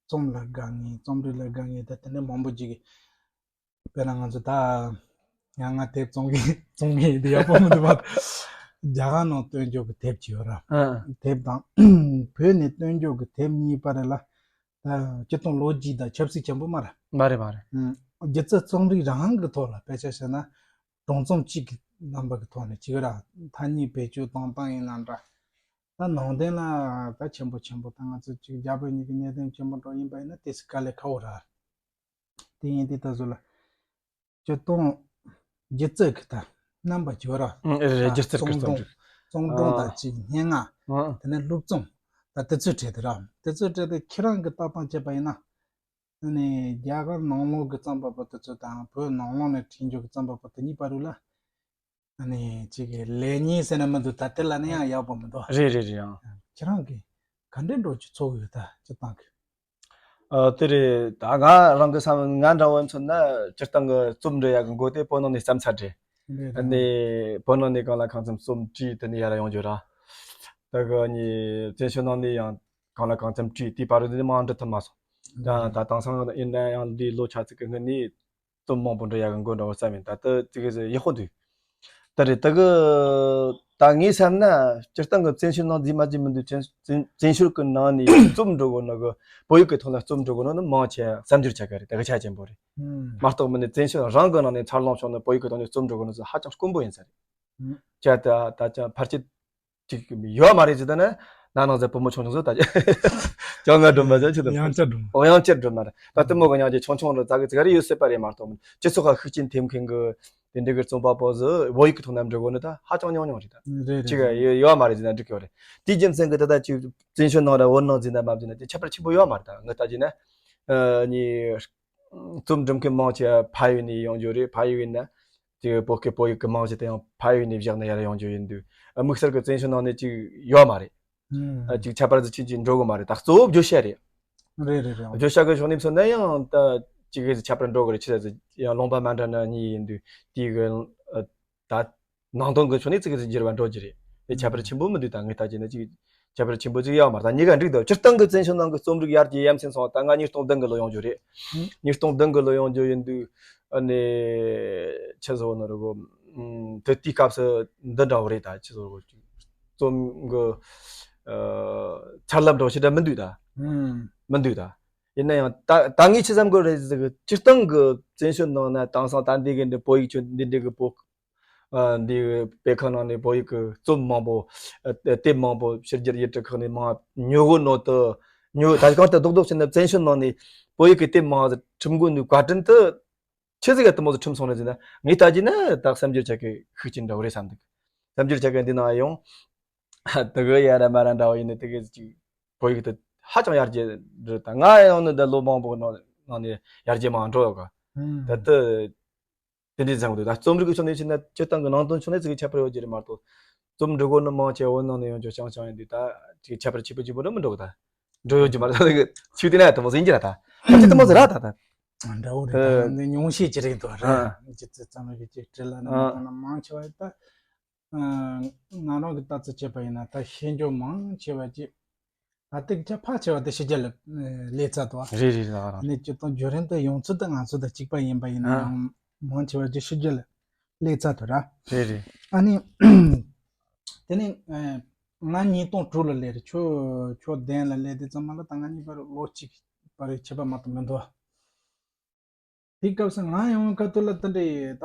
རྩོམ་ལ་དགའ་ངེས་རྩོམ་རིག་ལ་དགའ་ངེས་ད་དེ་འདྲ་མང་པོ་ཅིག་གིས་དཔེར་ན་ང་ཚོ་ད་ཡང་ང་དེབ་བཙོང་གི་བཙོང་གི་ཡིན་དེ་ཡག་པོ་མི་འདུག་བ། རྒྱ་གར་ནང་སྟོན་རྒྱུ་གི་དེབ་ཅིག་ཡོད་ར། ཨ་དེབ་དང་བོད་ནས་སྟོན་རྒྱུ་གི་དེབ་གཉིས་བར་ལ་ད་སྤྱིར་བཏང་ལོ་རྒྱུས་དང་ཆབ་སྲིད་ཆེན་པོ་མ་རེད། མ་རེད་མ་རེད། ཨུམ། སྒྱུ་རྩལ་རྩོམ་རིག་རང་གི་ཐོག་ལ་དཔེ་ཆ་བཤད་ན་སྒྲུང་རྩོམ་གཅིག་གི་རྣམ་པ་གི་ཐོག་ནས་གཅིག་ར་ཐ་སྙད་བེད་སྤྱོད་བཏང་སྟངས་ཡིན་ན་འདྲ། ད་ནང་བསྟན་ལ་ད་ཆེན་པོ་ཆེན་པོ་ད་ང་ཚོ་ཅིག་རྒྱ་བོད་གཉིས་ཀྱི་གནད་དོན་ཆེན་པོ་འདྲ་ཡིན་པ་ཡིན་ན་དེ་སྲིད་དཀའ་ལས་ཁག་པོ་རེད། དེ་ཡིན་དུས་ད་གཟོད་ལ། སྤྱིར་བཏང་སྒྱུ་རྩལ་གྱི་ད་རྣམ་པ་བཅུ་ར། ཨང་། ཨེ་རེད། སྒྱུ་རྩལ་གྱི་རྩོམ་སྒྲུང་། རྩོམ་སྒྲུང་ཨ། དང་ཅིག་སྙན་ངག་ཨང་། དེ་ནས་སློབ་རྩོམ། ད་དེ་ཚོའི་གྲས་དེ་ར། དེ་ཚོའི་གྲས་དེ་ཁྱེད་རང་གི་ལྟ་སྟངས་བྱས་པ་ཡིན་ན། ཨ་ནི་རྒྱ་གར་ནང་ལོགས་ཀྱི་རྩོམ་པ་པོ་དེ་ཚོ་དང་བོད་ནང་ལོགས་ནས་བྲིས་འཇོག་གི་རྩོམ་པ་པོ་དེ་གཉིས་བར་ལ། ཨ་ནི་ཅིག་གི་ལེགས་ཉེས་ཟེར་ན་མི་འདུག་ད་དེ་ལ་ནི་ཡང་ཡག་པོ་མི་འདུག་རེད་རེད་རེད་ཨང་། ཁྱེད་རང་གིས་ག་འདྲའི་འགྲོ་རྒྱུ་ཚོར་ཡོད་ད་སྤྱིར་བཏང་གི། ཨ་དེ་རེད། ད་ང་རང་གི་བསམ་ང་འདྲ་བོ་མཚོན་ན་སྤྱིར་བཏང་གི་རྩོམ་འབྲི་ཡག་གི་མགོ་དེ་བོད་ནང་ནས་བརྩམས་ཚར་རེད། རེད་རེད། ཨ་ནི་བོད་ནང་ནས་གང་ལ་གང་འཚམ་རྩོམ་བྲིས་དེ་ནས་ཡར་ཡོང་རྒྱུ་ར། ད་གི་ཨ་ནི་བཙན་བྱོལ་ནང་ནས་ཡང་གང་ལ་གང་འཚམ་བྲིས་དེའི་བར་དུ་ནི་མང་འབྲི་ཐུབ་མ་སོང་། ད་ད་དེང་སང་ཡིན་ན་ཡང་འདི་ལོ་ཆ་ཚིག་གི་སྔོན་ནས། རྩོམ་མང་པོ་འབྲི་ཡག་གི་མགོ་འདྲ་བོ་བརྩམས་ཡིན། ད་ལྟ་ཙི་གེ་ཟིག་ཡག་པོ་འདུག་ད་རེད་ད་གི། ད་ངས་བསམ་ན་སྤྱིར་བཏང་གི་བཙན་བྱོལ་ནང་རྫུས་མ་རྫུས་མི་འདུག་བཙན་བཙན་བཙན་བྱོལ་གི་ནང་ནས་རྩོམ་འབྲི་དགོས་ནོ་གི་བོད་ཡིག་གི་ཐོག་ལ་རྩོམ་འབྲི་དགོས་ནོ་ནི་མང་ཆེ་བ་བསམ་འགྱུར་ཆགས་ཀྱི་རེད། ད་གི་ཆ་ཆེན་པོ་རེད། ཨང་། མ་གཏོགས་མིན་ནི་བཙན་བྱོལ་རང་གི་ནང་ནས་འཚར་ལོངས་བྱུང་ནས་བོད་ཡིག་གི་ཐོག་ནས་རྩོམ་འབྲི་དགོས་ནོ་ཧ་ཅང་དཀོན་པོ་ཡིན་ས་རེད། ཨང་། ཅག་ད་ད་ཅང་ཕལ་ཆེར། ཅིག་ཡོད་མ་རེད་ཟེར་ད་ནི། ན་ནང་ཟེར་བུ་མོ་ཆུང་ཆུང་ཟེར་ད། ཅང་ང་སྒྲོལ་མ་ཟེར་ཆི་ད། དབྱངས་ཅན་སྒྲོལ་མ། ཨོ་དབྱངས་ཅན་སྒྲོལ་མ་རེད། ད་ལྟད་མོ་གི་ཉག་གཅིག་ཆུང་ཆུང་རེད། ཙག་གི་ཙིག་རེ་ཡོད་སྲིད་པ་རེད། མ་གཏོགས་སྤྱི་ཚོགས་ཁ་ཤུགས་རྐྱེན་ཐེབས་མཁན་གི་དེ་འདྲ་གི་རྩོམ་པ་པོ་ཟིག་བོད་ཡིག་གི་ཐོག་ནས་འབྲི་དགོས་ནི་ད་ཧ་ཅང་ཉུང་ཉུང་རེད་ད། རེད་རེད། ཅིག་ཡོད་ཡོད་མ་རེད་ཟེར་ན་འགྲིག་གི་རེད། དེའི་རྒྱུ་མཚན་གི་ད་ད་ཅིག་བཙན་བྱོལ་ནང་ར་བོད་ནང་ཟེར་ན་མ་ཟེར་ན་དེ་ཁྱད་པར་ཆེན་པོ་ཡོད་མ་རེད། ད་ངས་ལྟ་རྒྱུ་ན། ཨ་ནི། རྩོམ་འབྲི་མཁན་མང་ཆེ་བ་ཕ་ཡུལ་ནས་ཡོང་རྒྱུ་རེད། ཕ་ཡུལ་ཡིན་ན་ཅིག་བོད་སྐད་བོད་ཡིག་གི་རྨང་གཞི་དེ་ཡང་ཕ་ཡུལ་ནས་བཞག་ནས་ཡར་ཡོང་རྒྱུ་ཡིན་དུས། དམིགས་བསལ་གྱི་བཙན་བྱོལ་ནང་ནས་ཅིག་ཡོད་མ་རེད། ཨ་ཅིག་ཁྱད་པར་ཅིག་ཅིག་འགྲོ་གི་མ་རེད། ད་གཙོ་བོ་བརྗོད་བྱ་རེད། རེད་རེད་རེད། བརྗོད་བྱ་གི་ཕྱོགས་ནས་མཚོན་ན་ཡང་ད་ཅིག་གི་ཁྱད་པར་འགྲོ་གི་རེད། ཆི་ཟེར་ཡང་ལུང་པ་མ་འདྲ་ན་གཉིས་ཡིན་དུས་དེའི་གི་ད། ནང་དོན་གྱི་ཕྱོགས་ནས་ཙི་གེ་ཙི་འགྱུར་བ་འགྲོ་རྒྱུ་རེད། དེ་ཁྱད་པར་ཆེན་པོ་མི་འདུག་ད་ངས་ལྟ་རྒྱུ་ན་ཅིག་ཁྱད་པར་ཆེན་པོ་ཅིག་ཡོད་མ་རེད། ད་གཉིས་ཀ་འགྲིག་འདུག་སྤྱིར་བཏང་གི་བཙན་བྱོལ་ནང་གི་རྩོམ་རིག་ཡར་རྒྱས་ཡ་མཚན་སོང་བ་ད་ང་ཉིས་སྟོང་བདུན་གི་ལོ་ཡོང་རྒྱུ་རེད། ཉིས་སྟོང་བདུན་གི་ལོ་ཡོང་རྒྱུ་ཡིན་དུས་ཨ་ནི་ཆི་ཟེར་ནི་རེད་གོ། དེ་དུས་སྐབས་སུ་འདི་འདྲ་བོ་རེད། ད་ཆི་ཟེར་གོ་རྩོམ་གི་ཨ་འཆར་ལམ་འདྲ་བོ་ཞེ་དྲག་མི་འདུག་ད་མི་འདུག་ད་ཡིན་ན་ཡང་ད་ད་ངས་ཆི་བསམ་གི་རེད་ཟེར་གི་སྤྱིར་བཏང་གི་བཙན་བྱོལ་ནང་ན་དེང་སང་ད་འདི་གི་འདི་བོད་ཡིག་ཆོས་འདི་འདྲ་གི་བོད། ཨ་འདི་དཔེ་ཁང་ནང་ནས་བོད་ཡིག་གི་རྩོམ་མང་པོ། ཨ་དེབ་མང་པོ་ཕྱི་རྒྱལ་ཡུལ་གྲུ་ཁག་ནས་མང་ཉོ་གོ་ནོ་དུ་ཉོ། ད་གང་ལྟར་རྡོག་རྡོག་བྱས་ན་བཙན་བྱོལ་ནང་ནས་བོད་ཡིག་གི་དེབ་མང་ཟིག་ཁྲིམས་དགོས་འདུག་བཀའ་དྲིན་དུ་ཆི་ཟིག་ག་དུ་མོ་ཟིག་ཁྲིམས་སོང་རེད་ཟེར་ན། ངས་ལྟ་རྒྱུ་ན་ད་བསམ་འགྱུར་ཆགས་ཀྱི་ཤུགས་རྐྱེན་འདྲ་བོ་རེད་བསམ་འདུག་བསམ་འགྱུར་ཆགས་ཀྱི་འདི་ན་ཡང་དུ་གི་ཡ་ར་མ་ར་འདྲ་བོ་ཡིན་ནི་དུ་གི་ཅིག་བོད་ཡིག་དུ་ཧ་ཅང་ཡར་རྒྱས་རེད། ད་ང་ཡང་ནི་ད་ལོ་མང་པོ་ནང་ནས་ཡར་རྒྱས་མང་འགྲོ་ཡོད་ག་ད་དུ། དེ་འདྲའི་བཟང་པོ་འདུག་ད་རྩོམ་རིག་གི་ཕྱོགས་ནས་བྱས་ན་སྤྱིར་བཏང་གི་ནང་དོན་ཕྱོགས་ནས་ཙི་གེ་ཁྱད་པར་ཡོད་ཀྱི་རེད་མ་གཏོགས། རྩོམ་འབྲི་གོ་ནི་མང་ཆེ་བོད་ནང་ནས་ཡོང་རྒྱུ་རྐྱང་རྐྱང་ཡིན་དུས་ད་ཅིག་ཁྱད་པར་ཆེ་པོ་ཅིག་པོ་འདྲ་མི་འགྲོ་གི་ད། འགྲོ་ཡོད་ཀྱི་མ་རེད་ད་གི་ཆུ་དེ་ན་དུ་མོ་ཟིན་གྱི་ར་ད། ད་ཅི་དུ་མོ་ཟིན་ར་ད་ད། འདྲ་བོ་རེད་ད། ཨ་འདི་ཉུང་ཤས་ཅིག་རེད་འདུག་ར། ཨ་ཅི་ཙི་ཙམ་རེ་ཅིག་བྲིས་ལ་ནི་མ་ཨ་གཏོང་ན་མང་ཆེ་བ་ད། ང་རང་གི་ལྟ་ཚུལ་བྱས་པ་ཡིན་ན་ད་ཤེས་འཇོག་མང་ཆེ་བ་ཅིག་ད་ལྟའི་ཆ་ཕལ་ཆེ་བ་དེ་ཕྱི་རྒྱལ་ལ་ཨ་སླེབས་ཚར་འདུག་རེད་རེད་རེད་རེད། ཨ་ནི་སྤྱིར་བཏང་བརྒྱུད་རིམ་དེ་ཡོང་ཚུལ་དེ་ང་ཚོ་དང་གཅིག་པ་ཡིན་པ་ཡིན་ན་ཨ་ཡང་མང་ཆེ་བ་ཅིག་ཕྱི་རྒྱལ་ལ་སླེབས་ཚར་འདུག་ར། རེད་རེད། ཨ་ནི་དེ་ནི་ཨ་ང་ཉིས་སྟོང་དྲུག་ལ་སླེབས་རེད། ཁྱོད་ཁྱོད་བདུན་ལ་སླེབས་དུས་ཙམ་པ་ལ་ད་ང་གཉིས་བར་ལོ་གཅིག་བར་ཁྱད་པར་མ་གཏོགས་མི་འདུག་དེའི་སྐབས་སུ་ང་ཡང་ཁ་ཐུག་ལ་དེ་འདྲའི་ད།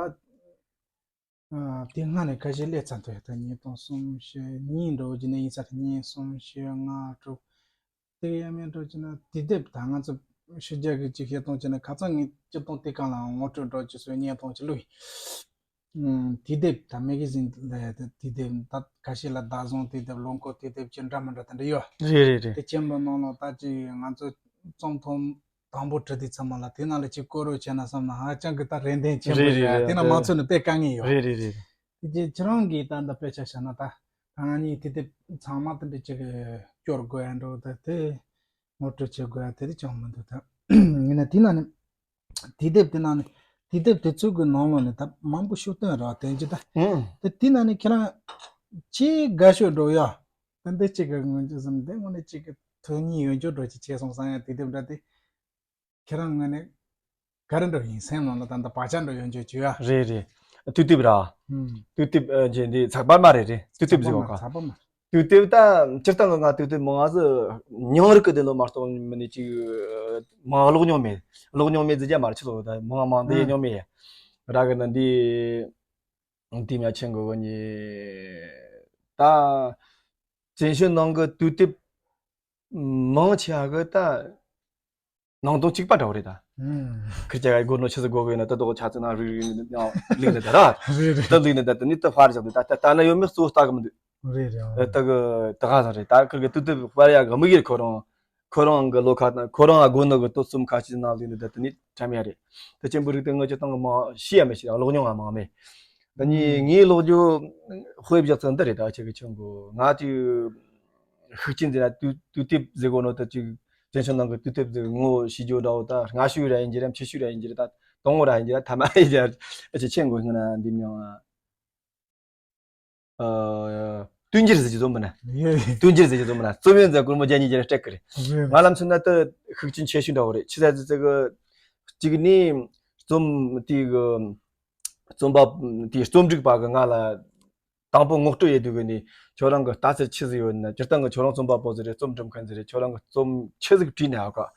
ཨ་དེ་སྔ་ནས་ཁ་ཤས་སླེབས་ཚར་འདུག་ད་ཉིས་སྟོང་གསུམ་བཞི་གཉིས་འདྲ་བོ་ཅིག་ནས་ཡིན་ས་རེད། གཉིས་གསུམ་བཞི་ལྔ་དྲུག་དེ་ག་ཡང་མིན་འདྲ་བོ་ཅིག་ན་དུས་དེབ་ད་ང་ཚོ་ཕྱི་རྒྱལ་གྱི་ཅིག་བཤད་སྟངས་བྱས་ན་ཁ་སང་ངས་སྤྱིར་བཏང་དེ་གང་ལའང་ངོ་སྤྲོད་འདྲ་བོ་ཅིག་བཟོས་བརྙན་ཐུང་ཅིག་བླུགས་ཡིན། ཨ་དུས་དེབ་ད་མེ་ག་ཛིན་ལ་དུས་དེབ་ད་ཁ་ཤས་ལ་བདག་བཟུང་དུས་དེབ་ལོ་འཁོར་དུས་དེབ་ཅིག་འདྲ་མི་འདྲ་དེ་འདྲ་ཡོད། རེད་རེད་རེད། དེ་ཆེན་པོ་ནང་ལ་ད་ཅིག་ང་ཚོ་རྩོམ་ཐུང་དང་པོ་བྲིས་དུས་ཚང་མ་ལ་དེ་ནང་ལ་ཅིག་བཀོད་རོགས་བྱས་ན་བསམ་ན་ཧ་ཅང་གི་ད་རེ་འདུན་ཆེན་པོ་རེད་རེད། ཡོད་རེད། དེ་ན་མ་ཚོད་ནས་དཔེ་དཀའ་ངལ་ཡོད། རེད་རེད་རེད། དེ་རྗེས་ཁྱེད་རང་གིས་ད་ལྟ་དཔེ་ཆ་བཞག་ན་ད་ང་གཉིས་དེ་དེབ་ཚང་མ་དེ་འདྲ་ཅིག་སྐྱོར་དགོས་ཡ་འགྲོ་ད་དེ་ངོ་སྤྲོད་བྱེད་དགོས་ཡ་དེ་རིགས་ཅང་མི་འདུག་ད་ཡིན་ན་དེ་ན་ནི་དེ་དེབ་དེ་ན་ནི་དེ་དེབ་དེ་ཚོ་གི་ནང་ལོགས་ནས་ད་མང་པོ་ཤོད་དོན་ར་དེ་ཅི་ད་ཨང་དེ་དེ་ན་ནི་ཁྱེད་རང་ཅི་དགའ་ཤོས་འགྲོ་ཡ་ད་འདི་གཅིག་གི་ངོས་འཛིན་བསམ་འདི་དངོས་གནས་གཅིག་གི་ཐོན་ཉིད་ཡོད་འཇོག་འགྲོ་ཅིག་བྱས་སོང་བསམ་ཡ་དེ་དེབ་འདྲ་དེ། ཁྱེད་རང་ངོས་ནས་ག་རེ་འདྲ་ཡིན་སེམས་ནང་ལ་ད་ལྟ་བག་ཆགས་འདྲ་ཡོད་འཇོག་བྱོས་ཡ། རེད་རེད། དུས་དེབ་ར། ཨུམ། དུས་དེབ་ཨ་ཅེ་འདི་ཚགས་པར་མ་རེད་རེད། དུས་དེབ་ཟེར་བ་ག་ཚགས་པར་མ། དུས་དེབ་ད་སྤྱིར་བཏང་གི་ང་དུས་དེབ་མང་ང་ཟིག་ཉུང་རིག་གི་དེ་ལོ་མ་གཏོགས་མི་ནི་ཅིག་མང་ཀློག་མྱོང་མེད། ཀློག་མྱོང་མེད་ཟེར་རྒྱ་མ་རེད། ཆི་ལོ་ད་མང་མང་འདི་ཡེ་མྱོང་མེད། ར་གི་ན་འདི་འདི་མྱ་ཆེན་གི་གི་ནི་ད། བཙན་བྱོལ་ནང་གི་དུས་དེབ་མང་ཆེ་བ་གི་ད་ནང་དོན་གཅིག་པ་འདྲ་བོ་རེད་ད། ཁིར་ཀྱ་ག་སྒོར་ནོ་ཆི་ཟིག་དགོས་གི་ཡོད་ན་ད་དོ་ཆ་ཚིག་ནང་རིག་རིག་ནང་ལིག་ནི་ད་ར། རེད་རེད། ད་ལིག་ནི་ད་ད་ནི་ད་ཕར་བཞག་ད་ད་ད་ན་ཡོད་མེད་གཙོ་བོ་ལྟ་གི་མི་འདུག། རེད་རེད། ད་གི་ད་ག་ས་རེད་ད་ཁིར་གི་དུས་དེབ་པར་ཡ་གི་མི་གིར་ཁོ་རང་ཁོ་རང་གི་བློ་ཁ་དང་ཁོ་རང་ཨ་དགོས་ནོ་གི་དོ་རྩོམ་ཁ་ཅིག་ནང་ལིག་ནི་ད་ད་ནི་འཁྲབ་ཡ་རེད། ད་ཆེན་པོ་རིག་ད་ངོ་ཅི་སྟངས་གི་མ་ཤེས་ཡ་མི་ཤེས་ད་ཀློག་མྱོང་ང་མང་མེད། ད་ནི་ངའི་ཀློག་རྒྱུ་དཔེ་བཞག་ཚུལ་འདི་རེད་ད་ཆེ་གི་ཆུང་གི་ང་དེ་ཤུགས་རྐྱེན་ཟེར་ན་དུས་དུས་དེབ་ཟེར་གོ་ནོ་ད་ཅིག་བཙན་བྱོལ་ནང་གི་དུས་དེབ་ཟེར་ངོ་ཤེས་རྒྱུ་འདྲ་བོ་ད་སྔ་ཤོས་ར་ཡིན་གྱི་ར་ཕྱི་ཤོས་ར་ཡིན་གྱི་ར་ད་དང་བོ་ར་ཡིན་གྱི་ར་ཐ་མ་ཡིན་གྱི་ར་ཨ་ཅེ་ཆེན་གོ་ཧིང་ན་འདི་མྱང་ཨ་དུས་འགྱུར་ཟེར་གྱི་ཚོམ་མིན་ན་ཡོད་ཡོད། དུས་འགྱུར་ཟེར་གྱི་ཚོམ་མིན་ན་རྩོམ་ཡོན་ཟེར་སྒོར་མོ་བརྒྱ་ཉིས་བརྒྱ་ར་སྤྲད་གི་རེད། ང་ལམ་སོང་ན་ད་ཤུགས་རྐྱེན་ཆེ་ཤོས་འདྲ་བོ་རེད་ཆི་ཟེར་ཟེར་གི་གཅིག་ནི་རྩོམ་དེ་གི་རྩོམ་པ་དེ་རྩོམ་སྒྲིག་པ་གི་ང་ལ། དང་པོ་ངོ་སྤྲོད་ཡེ་དུས་གི་ནི་ཁྱོད་རང་གི་ལྟ་ཚུལ་ཆི་ཟིག་ཡོད་ན་སྤྱིར་བཏང་གི་ཁྱོད་རང་རྩོམ་པ་པོ་ཟིག་རེད་རྩོམ་འབྲི་མཁན་ཟིག་རེད་ཁྱོད་རང་གི་རྩོམ་ཆི་ཟིག་བྲིས་ནས་ཧ་གོ།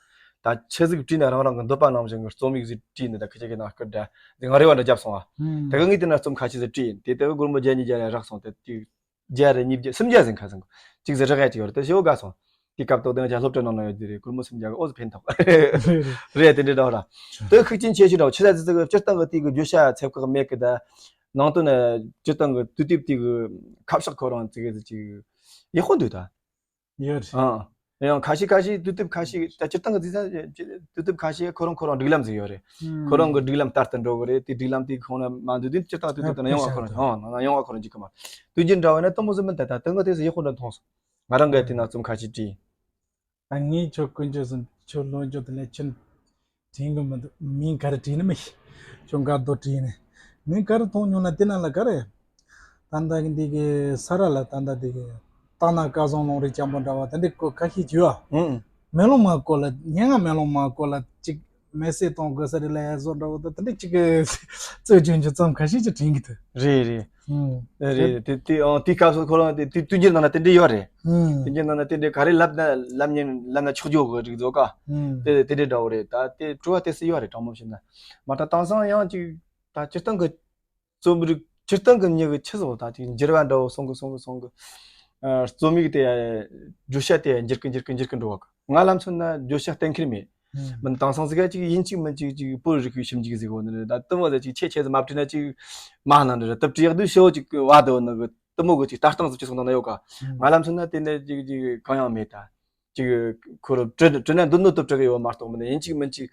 ད་ཆི་ཟིག་བྲིས་ནས་རང་རང་གི་འདོད་པ་ནང་བཞིན་གི་རྩོམ་ཡིག་ཟིག་བྲིས་ནས་ད་ཁི་ཆ་གི་ནང་སྐུར་འདྲ་ཟིག་ང་རེ་བ་འདྲ་རྒྱབ་སོང་བ། དེ་གི་ངས་དེ་ན་རྩོམ་ཁ་ཤས་ཟིག་བྲིས་ཡིན་དེ་ལྟ་བུ་སྒོར་མོ་བརྒྱ་ཉིས་བརྒྱ་ལས་རག་སོང་དེ་དུས་བརྒྱ་རེ་ཉིས་བརྒྱ་སུམ་བརྒྱ་ཟིན་ཁ་ཟིན་གཅིག་ཟིག་རག་ཡ་ཅིག་ཡོད་རེད་དེ་ཞེ་བོ་དགའ་སོང་། དེ་སྐབས་ཐོག་དེ་ང་ཅག་སློབ་གྲྭ་ནང་ན་ཡོད་དེ་རེད་སྒོར་མོ་སུམ་བརྒྱ་གི་ཨོ་ཟིག་ཕན་ཐོགས། རེད་དེ་འདྲ་འདྲ་བ་ར། དེ་ཤུགས་རྐྱེན་ཆེ་ཤོས་འདྲ་བ་ཆི་ཟེར་ཟེར་གི་སྤྱིར་བཏང་གི་དེ་གི་བརྗོད་བྱ་ཚད་བཀག་མེད་གི་ད། ནང་དོན་ནི་སྤྱིར་བཏང་གི་དུས་དེབ་དེ་གི་ཁ་ཕྱོགས་ཁོ་རང་ཙི་གི་ཟིག་ཅིག་ཡག་པོ་འདུག་ད། ཡོད་རེད། ཨང་། ཡང་ཁ་ཤས་ཁ་ཤས་དུས་དེབ་ཁ་ཤས་ད་སྤྱིར་བཏང་གི་ཟིག་ས་དུས་དེབ་ཁ་ཤས་ཁོ་རང་ཁོ་རང་སྒྲིག་ལམ་ཟིག་ཡོད་རེད། ཁོ་རང་གི་སྒྲིག་ལམ་ལྟར་དུ་འགྲོ་གི་རེད་དེ་སྒྲིག་ལམ་དེ་ཁོང་ན་མ་འདུག་དུས་སྤྱིར་བཏང་དུས་དེབ་དེ་ན་ཡོང་བ་ཁོ་རང་ཨང་ན་ཡོང་བ་ཁོ་རང་འཇིག་གི་མ། དུས་རྒྱུན་འདྲ་བ་ན་དེ་མོ་ཟིག་མིན་ད་ད་དེ་ང་དེ་ཟིག་ཡག་པོ་འདྲ་མཐོང་སོང་། ང་རང་གི་དེ་ན་རྩོམ་ཁ་ཤས་བྲིས། ད་ངས་ཁྱོད་དཀོན་མཆོག་གསུམ་ཁྱོད་ལོ་མཆོག་དེ་ལས་ཁྱོད་དྲན་གི་མི་འདུག་མིང་ག་རེ་བྲིས་ནི་མི་ཤེས། ཁྱོད་འགའ་རྡོ་བྲིས་ནི། ངས་ག་རེ་མཐོང་མྱོང་ན་དེ་ན་ལ་ག་རེ། ད་ལྟ་གི་འདི་གི་ས་ར་ལ་ད་ལྟ་འདི་གི་སྟག་ན་སྐལ་བཟང་ལུང་རིགས་སྤྱང་པོ་འདྲ་བ་དེ་འདྲ་ཀོ་ཁ་ཤས་བྱོས་ཨ། ཨང་། མེ་ལོང་མ་ཀོ་ལ་སྙན་ངག་མེ་ལོང་མ་ཀོ་ལ་ཅིག་མེ་སྲེག་གཏོང་དགོས་ས་རེད་ལ་ཡ་བཟོ་འདྲ་བོ་ད་དེ་འདྲ་ཅིག་གི་རྩོད་རྒྱུན་གྱི་རྩོམ་ཁ་ཤས་ཅིག་དྲན་གི་འདུག་རེད་རེད། ཨང་། རེད་རེད་དེ་དེ་ཨང་དེའི་སྐབས་སུ་ཁོ་རང་དེ་དེ་དུས་འགྱུར་ནང་ན་དེ་འདྲ་ཡོད་རེད། ཨང་། དུས་འགྱུར་ནང་ན་དེ་འདྲ་ག་རེ་ལབ་ན་ལབ་ཉན་ལབ་ན་ཆོག་རྒྱུ་གི་རིགས་བཟོ་ག་ཨང་། དེ་དེ་འདྲ་འདྲ་བོ་རེད་ད་དེ་དྲི་བ་དེ་སུ་ཡོད་རེད་དྲང་མོ་བཤད་ན་མ་ད་དེང་སང་ཡང་ཅིག་ད་སྤྱིར་བཏང་གི་རྩོམ་རིག་སྤྱིར་བཏང་གི་མྱི་གི་ཆི་བཟོ་ད་ཅིག་འགྱུར་བ་འདྲ་བོ་སོང་གི་སོང་གི་སོང་གི་ཨ་རྩོམ་ཡིག་དེ་བརྗོད་བྱ་དེ་འགྱུར་གི་འགྱུར་གི་འགྱུར་གི་འགྲོ་བ་གི་ང་ལ་མཚོན་ན་བརྗོད་བྱ་གཏན་འཁེལ་མེད། ཨང་། མིན་དེང་སང་ཟིག་ག་ཅིག་ཡིན་གཅིག་མིན་གཅིག་ཅིག་བོད་རིག་པའི་ཞིབ་འཇུག་ཟིག་འོ་ནི་རེད་ད་དེ་མོ་ཟིག་ཅིག་ཆེ་ཆེ་ཟིག་མ་བྲིས་ན་ཅིག་མ་ན་འདྲ་རེད་ད་བྲིས་ཡག་དུས་ཤོ་ཅིག་བ་དོ་ནི་གི་དེ་མོ་གི་ཅིག་ལྟ་སྟངས་ཟིག་ཅིག་སོང་ན་ན་ཡོད་ག་ཨང་། ང་ལ་མཚོན་ན་དེ་འདྲ་ཅིག་ཅིག་གང་ཡང་མེད་ད། ཅིག་ཁོ་རུ་བྲི་བྲི་ན་འདི་ནོ་དུ་བྲི་གི་ཡོད་མ་གཏོགས་མིན་ཡིན་གཅིག་མིན་གཅིག་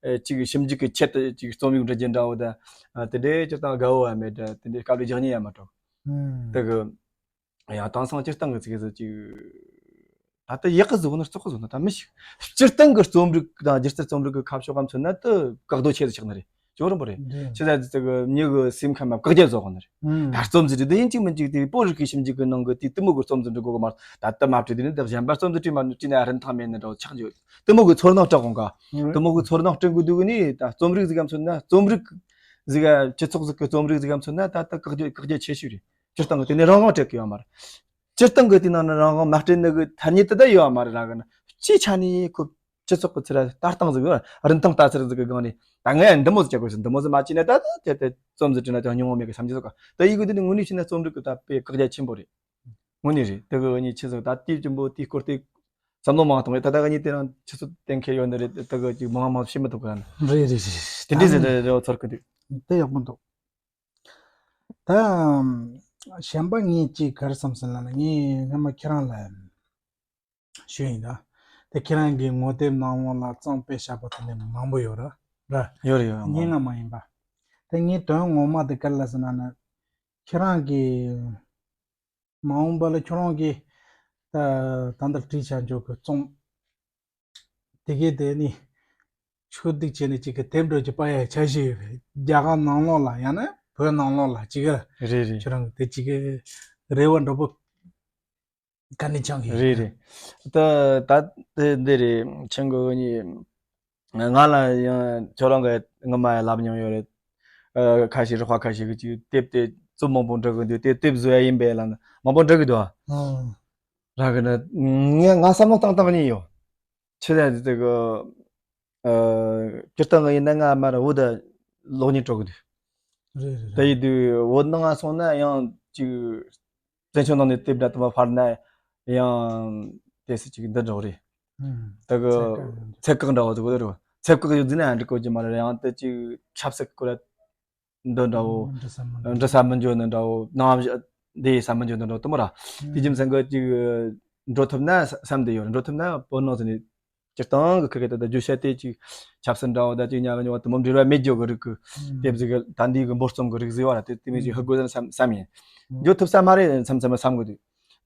ཨེ་ཅིག་ཞིབ་འཇུག་གི་ཆེད་དུ་ཅིག་རྩོམ་ཡིག་འབྲི་རྒྱུ་འདྲ་བོ་ད་ཨ་དེ་འདྲའི་སྤྱིར་བཏང་དགའ་བོ་ཡང་མེད་ད་དེ་འདྲའི་དཀའ་ལས་རྒྱག་ཉེན་ཡང་མ་གཏོགས་ཨང་། དེ་གི་ཡང་དེང་སང་སྤྱིར་བཏང་གི་ཚིག་གི་ཟིག་ཅིག་ད་ལྟ་ཡག་གི་བཟོ་ནི་བཙོག་གི་བཟོ་ནི་ད་མི་ཤེས། སྤྱིར་བཏང་གི་རྩོམ་རིག་དང་སྒྱུ་རྩལ་རྩོམ་རིག་གི་ཁ་ཕྱོགས་ག་མཚོན་ན་དེ་བཀག་རྡོ་ཆེ་ཟིག་ཆགས་ནི་རེད། ཇོ་རིན་པོ་རེད། རེད། ཆི་ཟེར་ཟེར་གི་མྱི་གི་སེམས་ཁམས་བཀག་རྒྱ་བཟོ་གོ་ནི་རེད། ཨང་། ད་རྩོམ་ཟིག་བྲིས་དུས་ཡིན་གཅིག་མིན་གཅིག་དེ་བོད་རིག་པའི་ཞིབ་འཇུག་གི་ནང་གི་དེ་དེ་མོ་གི་རྩོམ་ཟིག་འབྲི་དགོས་གི་མ་རེད། ད་ལྟ་མ་བྲིས་དུས་ནི་དེ་གཞན་པ་རྩོམ་ཟིག་བྲིས་མ་བྲིས་ན་རིན་ཐང་མེད་ནི་འདྲ་བོ་ཆགས་འཇོག་དེ་མོ་གི་ཚོར་སྣང་སྐྲག་གོ་ག་ཨང་། དེ་མོ་གི་ཚོར་སྣང་སྐྲག་གི་དུས་གི་ནི་ད་རྩོམ་རིག་ཟིག་ག་མཚོན་ན་རྩོམ་རིག་ཟིག་ག་སྤྱི་ཚོགས་ཟིག་གི་རྩོམ་རིག་ཟིག་ག་མཚོན་ན་ད་ལྟ་བཀག་རྒྱ་བཀག་རྒྱ་ཆེ་ཤོས་རེད། སྤྱིར་བཏང་གི་དེ་ནས་རང་དབང་སྤྲད་གི་ཡོད་མ་རེད། སྤྱིར་བཏང་གི་དེ་ནང་ནས་རང་དབང་མ་སྤྲད་ནི་གི་ཐ་སྙད་དེ་ད་ཡོད་མ་རེད་ར་གི་ན། སྤྱིའི་ཆ་ནས་ཁོ་སྤྱི་ཚོགས་གི་ཚུར་ལྟ་སྟངས་ཟིག་ཡོད་རིན་ཐང་ལྟ་ཚུལ་ཟིག་གི་སྒང་ནས་ད་ངས་འདི་མོ་ཟིག་བྱ་དགོས་ཟེར་འདི་མོ་ཟིག་མ་བྱས་ན་ད་ད་དེ་དེ་རྩོམ་ཟིག་བྲིས་ན་ཅང་སྙིང་བོ་མེད་གི་བསམ་གྱི་ཟིག་ག་ད་ཡི་གི་དེ་ནི་དངོས་གནས་བྱས་ན་རྩོམ་རིག་གི་ད་དཔེ་བཀག་རྒྱ་ཆེན་པོ་རེད། དངོས་གནས་རེད་དེ་གི་གཉིས་ཆི་ཟིག་ད་དེའི་གཅིག་པོ་དེའི་སྐོར་དེ་བསམ་བློ་མང་གཏོང་རེད་ད་ད་གཉིས་དེ་རང་ཆུ་ཚོད་གཏན་འཁེལ་ཡོད་ནི་རེད་དེ་གི་ཅིག་མང་མང་བཤད་མི་ཐུབ་གི་ར་ན། རེད་རེད་རེད། དེ་འདྲས་ཟེར་ནས་རེ་བ་ཚོར་གི་འདུག་དེ་ཡག་པོ་འདུག་ད་གཞན་པ་ངས་ཅིག་ག་རེ་བསམ་སོང་ལབ་ན་ངས་སྔ་མ་ཁྱེད་རང་ལ་ཞུས་ཡིན་ད། དེ་ཁྱེད་རང་གི་ངོ་དེབ་ནང་ལོགས་ལ་རྩོམ་དཔེ་བཞག་པ་དེ་འདྲ་མང་པོ་ཡོད་ར་ར། ཡོད་རེད་ཡོད་རེད། སྙན་ངག་མ་ཡིན་པ། དེ་ངའི་དོན་ངོ་མ་དེ་ག་རེ་ལབ་སོང་ལབ་ན་ཁྱེད་རང་གི་མ་འོངས་པ་ལ་ཁྱོད་རང་གིས་ད་ད་ལྟ་བྲིས་བྱ་འཇོག་གི་རྩོམ། དེ་གའི་དེ་ནི་ཆོས་སྡིག་བྱས་ནས་ཅིག་གི་དེབ་འགྲོ་གི་པ་ཡ་ཆ་ཞིག་ཡོད་རེད། རྒྱ་གར་ནང་ལོགས་ལ་ཡང་ན་བོད་ནང་ལོགས་ལ་ཅིག་གི་རེད་རེད། ཁྱོད་རང་གི་དེ་ཅིག་གི་རེ་བ་འགྲོ་པོ་ག་ནས་ཆང་གི་རེད་རེད། ད་ད་དེ་འདི་རེད་ཆང་གི་ནི་ང་ལ་ཡང་ཁྱོད་རང་གི་ངི་མ་ཡ་ལབ་མྱོང་ཡོད་རེད། ཨ་ཁ་ཤས་རི་ཧ་ཁ་ཤས་གི་ཅིག་དེབ་དེ་རྩོམ་མང་པོ་འབྲི་གི་འདུག་དེ་དེབ་བཟོ་ཡ་ཡིན་པས་ལབ་ན་མང་པོ་འབྲི་གི་འདུག་ཨ། ར་གི་ནི་ངས་ང་བསམ་བློ་བཏང་བཏང་གི་ཡོད། ཆི་ཟེར་དེ་གི་ཨ་སྤྱིར་བཏང་གི་ཡིན་ན་ང་མར་བོད་ད་ལོག་ཉིན་འགྲོ་གི་འདུག་རེད་རེད་དེ་རེད། ཡིན་དུས་བོད་ནང་ང་སོང་ན་ཡང་ཅིག་བཙན་བྱོལ་ནང་ནས་དེབ་འདྲ་དུ་མ་ཕར་ན་ ཡང་དེ་སྲིད་ཅིག་འདི་འདྲ་བོ་རེད། ཨང་། ད་གི་ཚད་བཀག་འདྲ་བོ་ཟིག་གོ་རེད། ཚད་བཀག་ཡོད་ཟིན་ན་ཡང་འགྲིག་གོ་གི་མ་རེད། ཡང་དེ་ཅིག་ཆབ་སྲིད་སྐོར་འདི་འདྲ་བོ། འབྲི་ས་མི་འདུག་འབྲི་ས་མི་འཇོན་ནི་འདྲ་བོ། ནང་བཞིན་བསྡད་ས་མི་འཇོན་ནི་འདྲ་བོ་དེ་མོ་ར། དེ་རྒྱུ་མཚན་གི་ཅིག་འགྲོ་ཐུབ་ན་བསམ་བསྡད་ཡོད་རེད། འགྲོ་ཐུབ་ན་བོད་ནང་ཟིན་ནས། སྤྱིར་བཏང་གི་ཁུར་གི་ད་ལྟ་བརྗོད་བྱ་དེ་ཅིག་ཆབ་སྲིད་འདྲ་བོ་ད་ཅིག་ཉག་གི་ཉོ་བ་དེ་མོ་འབྲེལ་བ་མེད་རྒྱུ་གི་རིགས་གི་དེབ་ཟིག་གི་ད་འདི་གི་འབོར་རྩོམ་གི་རིགས་ཟིག་བ་ར། དེ་དེ་མོ་ཅིག་ཧུ་དགོས་ཟེར་བསམ་བསམ་ཡིན། འཇོན་ཐུབ་ས་མ་རེད་བསམ་བསམ་བསམ་གི་འདུག་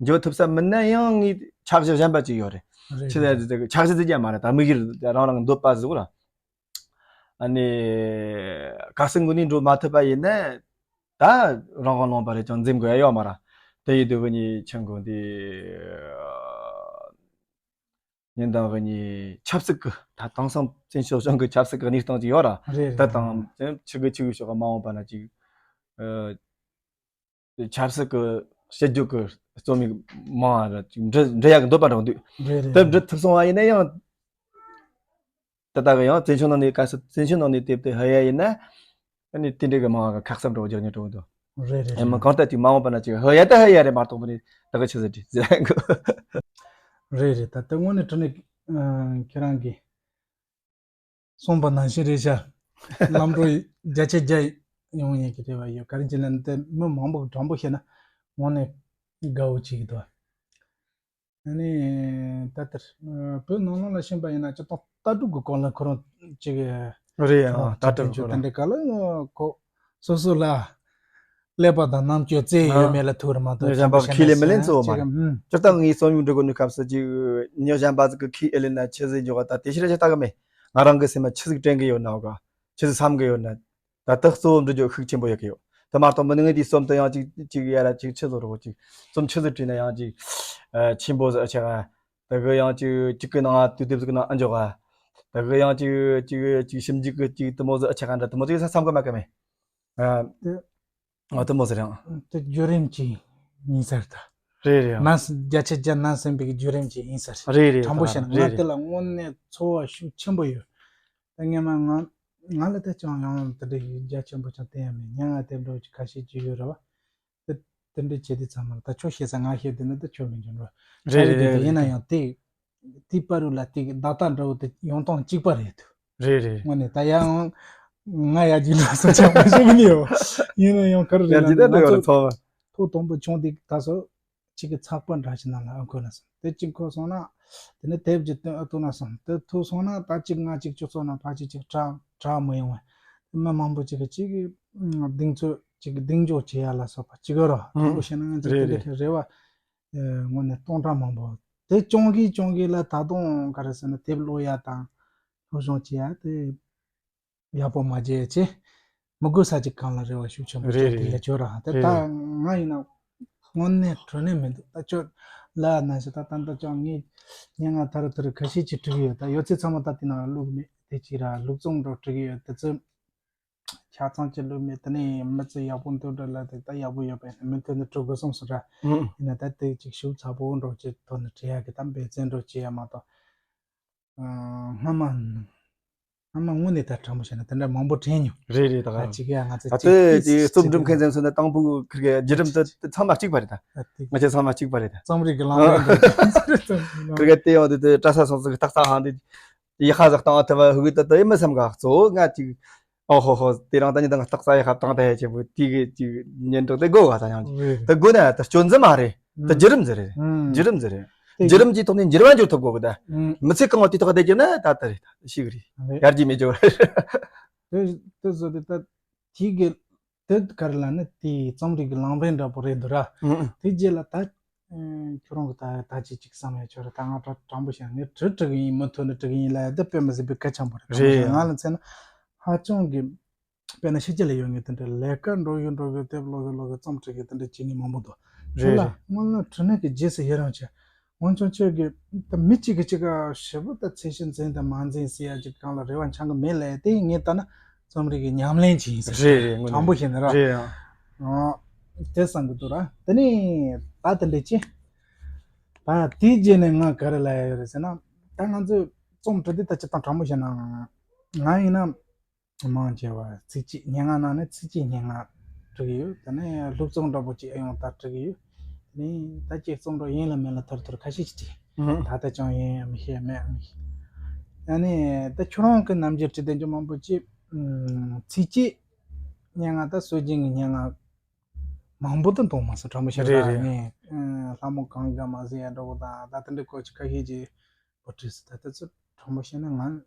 འཇོན་ཐུབ་ས་མིན་ན་ཡང་ངའི་འཆར་གཞི་གཞན་པ་ཅིག་ཡོད་རེད། རེད་ཆི་ཟེར་རེད། འཆར་གཞི་ཟིག་ཀྱང་མ་རེད། ད་དམིགས་ཡུལ་རང་རང་གི་འདོད་པ་ཟིག་ར། ཨ་ནི་གལ་སྲིད་དངོས་གནས་འགྲོ་མ་ཐུབ་པ་ཡིན་ན་ད་རང་དབང་ལུང་པ་རེད་ཀྱང་འཛེམ་དགོས་ཡ་ཡོད་མ་ར། དེ་ཡིན་དུས་གི་ཉིན་ཆེན་གོ་འདི། ཉིན་དང་གི་ཉིན་ཆབ་སྲིད་ཀྱི་ད་དེང་སང་བཙན་བྱོལ་གཞུང་གི་ཆབ་སྲིད་ཀྱི་གནས་སྟངས་ཅིག་ཡོད་ར། རེད་ད་རེད། དང་ཆི་གི་ཆི་གི་ཕྱོགས་ཀ་མ་འོངས་པ་ན་ཅིག་ཨ། ཆབ་སྲིད་ཀྱི་དཔྱད་བརྗོད་ཀྱི་རྩོམ་ཡིག་མང་བ་ར་ཅིག་འབྲི་འབྲི་ཡག་གི་འདོད་པ་འདྲ་བོ་འདུག་རེད་རེད། དེ་འབྲི་ཐུབ་སོང་བ་ཡིན་ན་ཡང་། ད་ལྟ་གི་ཡང་བཙན་བྱོལ་ནང་ནས་གལ་སྲིད་བཙན་བྱོལ་ནང་ནས་དེབ་དེ་ཧ་ཡ་ཡིན་ན། ཨ་ནི་དེ་འདྲའི་གི་མང་བ་གི་ཁ་གསབ་འདྲ་བོ་རྒྱག་ཉེན་འགྲོ་གི་འདུག་རེད་རེད། ཨེ་མ་རེད། གང་ལྟར་ཅིག་མ་འོངས་པ་ན་ཅིག་ཧ་ཡ་ད་ཧ་ཡ་རེད་མ་གཏོགས་པ་ནི་ད་གི་ཆི་ཟིག་རེད་ཟེར་གི། རེད་རེད། ད་ལྟ་དངོས་གནས་དྲང་གནས་ཨ་ཁྱེད་རང་གི་གསུངས་པ་ནང་བཞིན་རེད་ཤག་ལམ་འགྲོ་བརྒྱ་ཆ་བརྒྱ་ཡོང་ཡས་ཀྱི་རེ་བ་ཡོད། ག་རེ་བྱས་ན་འདི་མི་མང་པོ་དྲང་པོ་བཤད་ན་དངོས་གནས་དགའ་བོ་བྱེད་ཀྱི་འདུག་ཨ་ནི་ད་ལྟར་བོད་ནང་ལོགས་ལ་ཕྱིན་པ་ཡིན་ན་སྤྱིར་བཏང་ལྟ་གྲུབ་ཀྱི་སྐོར་ལ་ཁོ་རང་ཅིག་རེད་ཨ། ལྟ་གྲུབ་ཀྱི་སྐོར་ལ་དེ་འདྲའི་ག་ལ་ཁོ་སོ་སོ་ལ་ཀླད་པ་དང་རྣམ་དཔྱོད་རྩལ་ཡོད་མེད་ལ་ཐུག་རེད་མ་གཏོགས་གཞན་པ་ཁས་ལེན་མི་ལེན་གཙོ་བོ་མ་རེད། སྤྱིར་བཏང་ངས་རྩོམ་ཡིག་འབྲི་དགོས་ནི་སྐབས་སུ་ཅིག་མྱི་གཞན་པ་ཟིག་གི་ཁས་ཨེ་ལེན་ན་ཆི་ཟིག་འཇོག་ད་དེ་ཕྱིར་ཆ་ལྟ་གི་མེད། ང་རང་གི་སེམས་ལ་ཆི་ཟིག་དྲན་གི་ཡོད་ན་ག་ཆི་ཟིག་བསམ་གི་ཡོད་ན། ད་ལྟ་གཙོ་བོ་འབྲི་རྒྱུ་ཤུགས་ཆེན་པོ་ཡོད་ཀྱི་ཡོད། དེ་མ་གཏོགས་མི་ནི་ངས་དེའི་རྩོམ་དུ་ཡང་ཅིག་ཅིག་ཡ་ར་ཅིག་ཆི་ཟིག་རོགས་ཅིག་རྩོམ་ཆི་ཟིག་བྲིས་ན་ཡང་ཅིག་ཆེན་པོ་ཟིག་ཨ་ཆེ་ག་ད་གི་ཡང་ཅིག་ཅིག་གི་ནང་དུས་དེབ་ཟིག་གི་ནང་ཨ་འཇོག་ག་ད་གི་ཡང་ཅིག་ཅིག་ཅིག་ཞིབ་འཇུག་གི་ཅིག་དེ་མོ་ཟིག་ཨ་ཆེ་ག་འདྲ་དེ་མོ་ཅིག་ས་བསམ་གི་མ་གི་མེད། ཨ། དེ། ཨ་དེ་མོ་ཟེར་ཡང་། དེ་བརྒྱུད་རིམ་གྱི་ཡིན་ཟེར་ད། རེད་རེད། ནང་བརྒྱ་ཆ་བརྒྱ་ནང་ཟིན་པའི་བརྒྱུད་རིམ་གྱི་ཡིན་ཟེར། རེད་རེད། དྲང་པོ་བཤད་ན་རེད་ང་རེད། དེ་ལ་དངོས་གནས་ཚོར་བ་ཤུགས་ཆེན་པོ་ཡོད། ད་སྔན་མ་ང་ང་ལ་ད་ཅང་ཡང་དེ་འདྲ་ཡི་རྒྱ་ཆེན་པོ་ཅང་བསྟན་ཡ་མེད། སྙན་ངག་དེབ་འདྲ་བོ་ཅིག་ཁ་ཤས་ཅིག་ཡོད་རེད་བ། དེ་དེ་འདྲ་བྱས་དུས་ཚང་མ་ལ་ད་ཁྱོད་བཤད་ས་ང་བཤད་དུས་ན་ད་ཁྱོད་མི་འཇོན་རོ། རེད་རེད་རེད། ཡིན་ན་ཡང་དེ། དེའི་བར་རུ་ལ་དེ་གི་བརྡ་རྟགས་འདྲ་བོ་དེ་ཡོང་སྟངས་གཅིག་པ་རེད་འདུག་རེད་རེད། དངོས་གནས་ད་ཡང་ང་ཡ་རྒྱུ་འདྲ་སོང་ཆགས་པ་ཞིག་ནི་ཡོད། ཡིན་ན་ཡང་ག་རེ་རེད་ཡ་ལ་འདི་ད་ང་འདྲ་ཡོད་ཚོ་རེད་ཚོགས། ཐོག་དང་པོ་བྱུང་དེ་ད་སོ་གཅིག་གི་ཚགས་པར་འདྲ་ཞིག་ནང་ལ་ཨ་འཁོད་ན་སོང་། དེ་གཅིག་འཁོད་སོང་ན་དེ་ནས་དེབ་ཀྱི་སྟོན་ཨ་བཏོན་ན་སོང་། དེ་ཐུག་སོང་ན་ད་གཅིག་ང་གཅིག་སྤྱི་ཚོགས་ནང་ཕལ་ཆེར་གཅིག་དྲག་དྲག་མི་ཡོང་བས། དེ་མི་མང་པོ་གཅིག་གི་གཅིག་གི་གདེང་ཚོད་གཅིག་གི་གདེང་འཇོག་བྱེད་ཡ་ལ་སོགས་པ་གཅིག་ཡོད་རོ། དང་པོ་བཤད་ན་ང་ཚོ་དེ་འདྲ་རེད་རེད། རེ་བ་དངོས་གནས་སྟོང་ཕྲག་མང་པོ། དེ་སྐྱོང་གིན་སྐྱོང་གིན་ལ་ད་དུང་ག་རེ་ཟེར་ན་དེབ་ཀློག་ཡ་དང་སློབ་སྦྱོང་བྱེད་ཡ་དེ་ཡག་པོ་མ་བྱས་ཅེས་མི་དགོས་ས་ཅིག་གང་ལ་རེ་བ་ཤུགས་ཆེན་པོ་རེད་བྱས་ཏེ་རེད། ཡ་ཅོ་ར་དེ་ད་རེད། ང་ཡིན་ན་དངོས་གནས་དྲོ་ནས་མི་འདུག་ད་ཅོ་ལ་ན་ཞེ་ད་ད་ད་ཅོ་ངས་སྙན་ངག་ཐར་ཐུར་ཁ་ཤས་ཅིག་བྲིས་ཡོད། ད་ཡོད་ཚད་ཚང་མ་ད་དེ་ནང་བླུགས་མེད། དེ་ཅིག་ར་ལྷུག་རྩོམ་འདྲ་བྲིས་ཡོད་དེ་ཚོ། ཆ་ཚང་གཅིག་ལོས་མེད། དེ་ནས་མི་ཚེ་ཡག་པོ་འདུག་འདྲ་ལ་དེ་ད་ཡག་པོ་ཡོད་པས་མི་མཐུན་ནི་གྲུ་དགོས་སོང་སོང་ར། ཨང་། ཡིན་ན་ད་དེ་གཅིག་ཤུགས་ཚ་པོ་འགྲོ་ཅིག་ཐོག་ནས་བྲིས་ཡག་གི་ད་འབད་བརྩོན་འགྲོ་བྱེད་ཡ་མ་གཏོགས། ཨ། སྔ་མ། སྔ་མ་དངོས་གནས་ད་དྲང་པོ་བཤད་ན་དེ་འདྲ་མང་པོ་དྲན་མྱོང་། རེད་རེད། ད་ག་ད་ཅིག་ཡ་ང་ཚོ་ད་ཅིག་ལྟོས་ཅིག་རྩོམ་སྒྲུབ་མཁན་ཚན་ཚོ་ནི་དང་པོ་ཁིར་གི་བརྒྱུད་རིམ་དེ་ཚང་མ་གཅིག་པ་རེད་ད། ད་དེ་ང་ཚོ་ཚང་མ་གཅིག་པ་རེད་ད། རྩོམ་རིག་གི་ལམ་ལ་འགྲོ་ཁིར་གི་དེ་ཡང་དེ་དེ་གྲྭ་ས་སོང་ཚོ་གི་ཏག་ཏག་ཧང་དེ། ཡི་ཧ་ཟག་བཏང་ཐུབ་པ་ཧུ་གི་ད་ད་ཡི་མི་བསམ་ག་གཙོ་བོ་ང་ཅིག་ཨོ་ཧོ་ཧོ་དེ་རང་ད་ཉི་ད་ང་སྟག་ས་ཡི་ཧ་བཏང་ད་ཧེ་ཆེ་བོ་དེ་གི་ཅིག་ཉན་འགྲོ་དེ་དགོ་ག་ད་ཡང་ཅིག་རེད། ད་དགོ་ན་ད་སྐྱོན་འཛིན་མ་རེད། ད་ཨང་བརྒྱུད་རིམ་ཟེར་རེད། ཨང་བརྒྱུད་རིམ་ཟེར་རེད། ཨང་། བརྒྱུད་རིམ་གྱི་ཐོག་ནས་འགྱུར་བ་འགྱུར་ཐུབ་དགོ་གི་ད། ཨང་། མི་ཚེ་གང་བ་དེ་ཐོག་བསྡད་ཀྱི་ན་ད་ད་རེད་ད་ཤི་གི་རེད། རེད། ཡར་རྒྱས་མེད་ཀྱི་རེད། དེ་དེ་བཟོ་དེ་ད་དེ་གི་དེ་ག་རེ་ལབ་ན་དེའི་རྩོམ་རིག་གི་ལམ་རིམ་འདྲ་པོ་རེད་འདུག་ར། ཨང་ཨང་། དེ་རྗེས་ལ་ད། ཨེ། ཁྱོད་རང་གི་ད་ད་ཅི་ཅིག་བསམ་ཡ་ཆོག་རེད། ད་ང་དྲང་དྲང་པོ་བཤད་ན་ངས་བྲིས་བྲིས་གི་ཡིན་མུ་མཐུད་ནས་བྲིས་གི་ཡིན་ལབ་ཡ་འདི་དཔེ་མི་སྲིད་པའི་གལ་ཆེན་པོ་རེད། རེད། ང་ལ་མཚོན་ན་ཧ་ཅང་གི་དཔེར་ན་ཕྱི་རྒྱལ་ལ་ཡོད་མཁན་དེ་འདྲ་ལས་ཀ་འགྲོ་གི་འགྲོ་གི་དེབ་ཀློག་གི་ཀློག་གི་རྩོམ་བྲིས་གི་དེ་འདྲ་བྱེད་མཁན་མང་པོ་འདུག་རེད། ཁྱོད་ལ་རེད། སྔོན་ལ་བྲིས་ནས་གི་རྗེས་སུ་ཡི་རང་བྱས། འོན་ཀྱང་ཁྱོད་ཀྱིས་ད་མི་གཅིག་གིས་གཅིག་ག་ཞེ་པོ་ད་ཚད་གཞི་འཛིན་དང་མ་འཛིན་ཟེར་ཡ་ཅིག་གང་ལ་རེ་བ་འཆང་གི་མེད་ལབ་ཡ་དེ་ངས་ལྟ་ན་རྩོམ་རིག་གི་ཉམས་ལེན་ཅིག་ཡིན་ཟེར། རེད་རེད། དངོས་གནས་དྲང་པོ་བཤད་ན་ར། རེད་ཡང་། ཨ། དེ་བསམ་གི་འདུག་ར། དེ་ནས་ད་དེ་འདྲ་ཅི། ད་དེའི་རྗེས་ནས་ང་ག་རེ་ལབ་ཡ་ཡོད་རེད་ཟེར་ན། ད་ང་ཚོས་རྩོམ་འབྲི་དུས་ད་སྤྱིར་བཏང་དྲང་པོ་བཤད་ན། ང་ཡིན་ན། མང་ཆེ་བ་ཚིགས་བཅད་སྙན་ངག་ནང་ནས་ཚིགས་བཅད་སྙན་ངག་འབྲི་གི་ཡོད། དེ་ནས་སློབ་ཚོགས་འདྲ་པོ་ཅིག་ཨེ་ཡོང་ད་འབྲི་གི་ཡོད། ནི་ད་ཅིག་རྩོམ་འགྲོ་ཡིན་ལ་མིན་ལ་ཐོར་ཐོར་ཁ་ཤས་ཅིག་བྲིས། ད་ལྟ་ཅང་ཡིན་ཡང་མི་ཤེས་མེད་མི་ཤེས། ཡང་ནི་ད་ཁྱོད་རང་གི་རྣམ་འགྱུར་བྲིས་དེ་འཇོག་མང་པོ་ཅིག་ཚིག་གཅིག་སྙན་ངག་ད་སྲོལ་རྒྱུན་གྱི་སྙན་ངག་མང་པོ་དུ་འདུག་མ་སོང་དྲང་པོ་བཤད་རེད་ན་རེད། ངས་ལྷ་མོ་གངས་དཀར་མ་ཟེར་ཡ་འདྲ་པོ་དང་ད་ལྟ་འདྲ་ཁོ་ཅིག་ཁ་ཤས་ཀྱིས་པོ་བྲིས་སོང་། ད་ལྟ་ཚོ་དྲང་པོ་བཤད་ན་ང་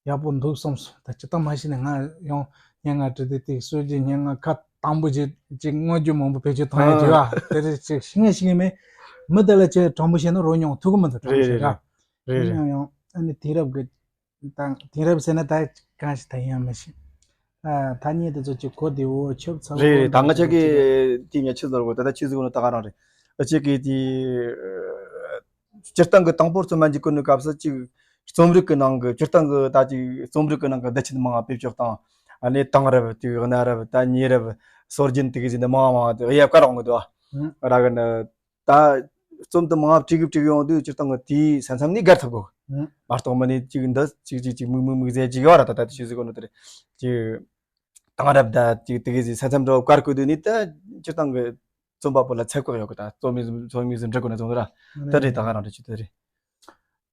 ཡག་པོ་འདུག་བསམ་སོང་། ད་སྤྱིར་བཏང་མ་གཞི་ནས་ང་ཡང་སྙན་ངག་བྲིས་དུས་དེ་སྲོལ་རྒྱུན་སྙན་ངག་ཁ་དང་པོ་ཅིག་ཅིག་མངོན་རྒྱུ་མང་པོ་བེད་སྤྱོད་བཏང་ཡ་ཅིག་ཨ་དེ་རེད་ཅིག་ཤེས་ངེས་ཤེས་ངེས་མེད། མི་དེ་ལ་ཅིག་དྲང་པོ་བཤད་ན་རོ་མྱོང་ཐུག་གི་མི་འདུག་དྲང་པོ་བཤད་ར། རེད་རེད་ཡིན་ཡང་ཡང་ཨ་ནི་དེང་རབས་ཀྱི་དང་དེང་རབས་ཟེར་ན་ད་གང་ཞིག་ད་ཡིན་ཡང་མི་ཤེས། ཨ་ཐ་སྙད་དེ་ཚོ་ཅིག་གོ་བདེ་བོ་ཆོབ་ཚ་བོ་རེད་རེད། ད་ང་ཅག་གི་དེ་ངས་ཆི་ཟེར་གོ་ད་ད་ཆི་ཟེར་གོ་ནོ་ད་ག་རང་རེད། ཨ་ཅིག་གི་དེ་སྤྱིར་བཏང་གི་དང་པོར་རྩོམ་མ་འཇུག་གི་ནུས་སྐབས་སུ་ཅིག་རྩོམ་རིག་གི་ནང་གི་སྤྱིར་བཏང་གི་ད་ཅིག་རྩོམ་རིག་གི་ནང་གི་བསྡུ་ཆེན་མང་བ་བེད་སྤྱོད་བཏང་། ཨ་ནི་དེང་རབས་དེ་གི་གནའ་རབས་ད་ཉེ་རབས་སྲོལ་རྒྱུན་དེ་གི་ཟིན་ནི་མང་བ་མང་བ་དེ་དབྱེ་བ་བཀར་འོང་གི་འདུག་ཨ། ར་གི་ནི་ད་རྩོམ་དུ་མང་བ་བྲིས་གི་བྲིས་གི་ཡོང་དུས་སྤྱིར་བཏང་གི་དེའི་ས་མཚམས་ནས་བརྒལ་ཐུབ་གོ་ཨང་། མ་གཏོགས་མི་ནི་ཅིག་འདི་ཅིག་ཅིག་ཅིག་མིག་མིག་མིག་ཟེར་ཅིག་ཡོད་ར། ད་ད་དེ་ཆི་ཟེར་གོ་ནོ་དེ་རེད། ཅིག་དེང་རབས་ད་ཅིག་དེ་གི་ཟིག་ས་མཚམས་འདྲ་བོ་བཀར་དགོས་དུས་ནི་ད་སྤྱིར་བཏང་གི་རྩོམ་པ་པོ་ལ་ཚད་བཀག་ཡོད་གི། ད་རྩོམ་ཡིག་རྩོམ་ཡིག་ཟིག་འབྲི་དགོས་ན་རྩོམ་ར་དེ་རེད། ད་ག་རང་རེད་ཅི་དེ་རེད།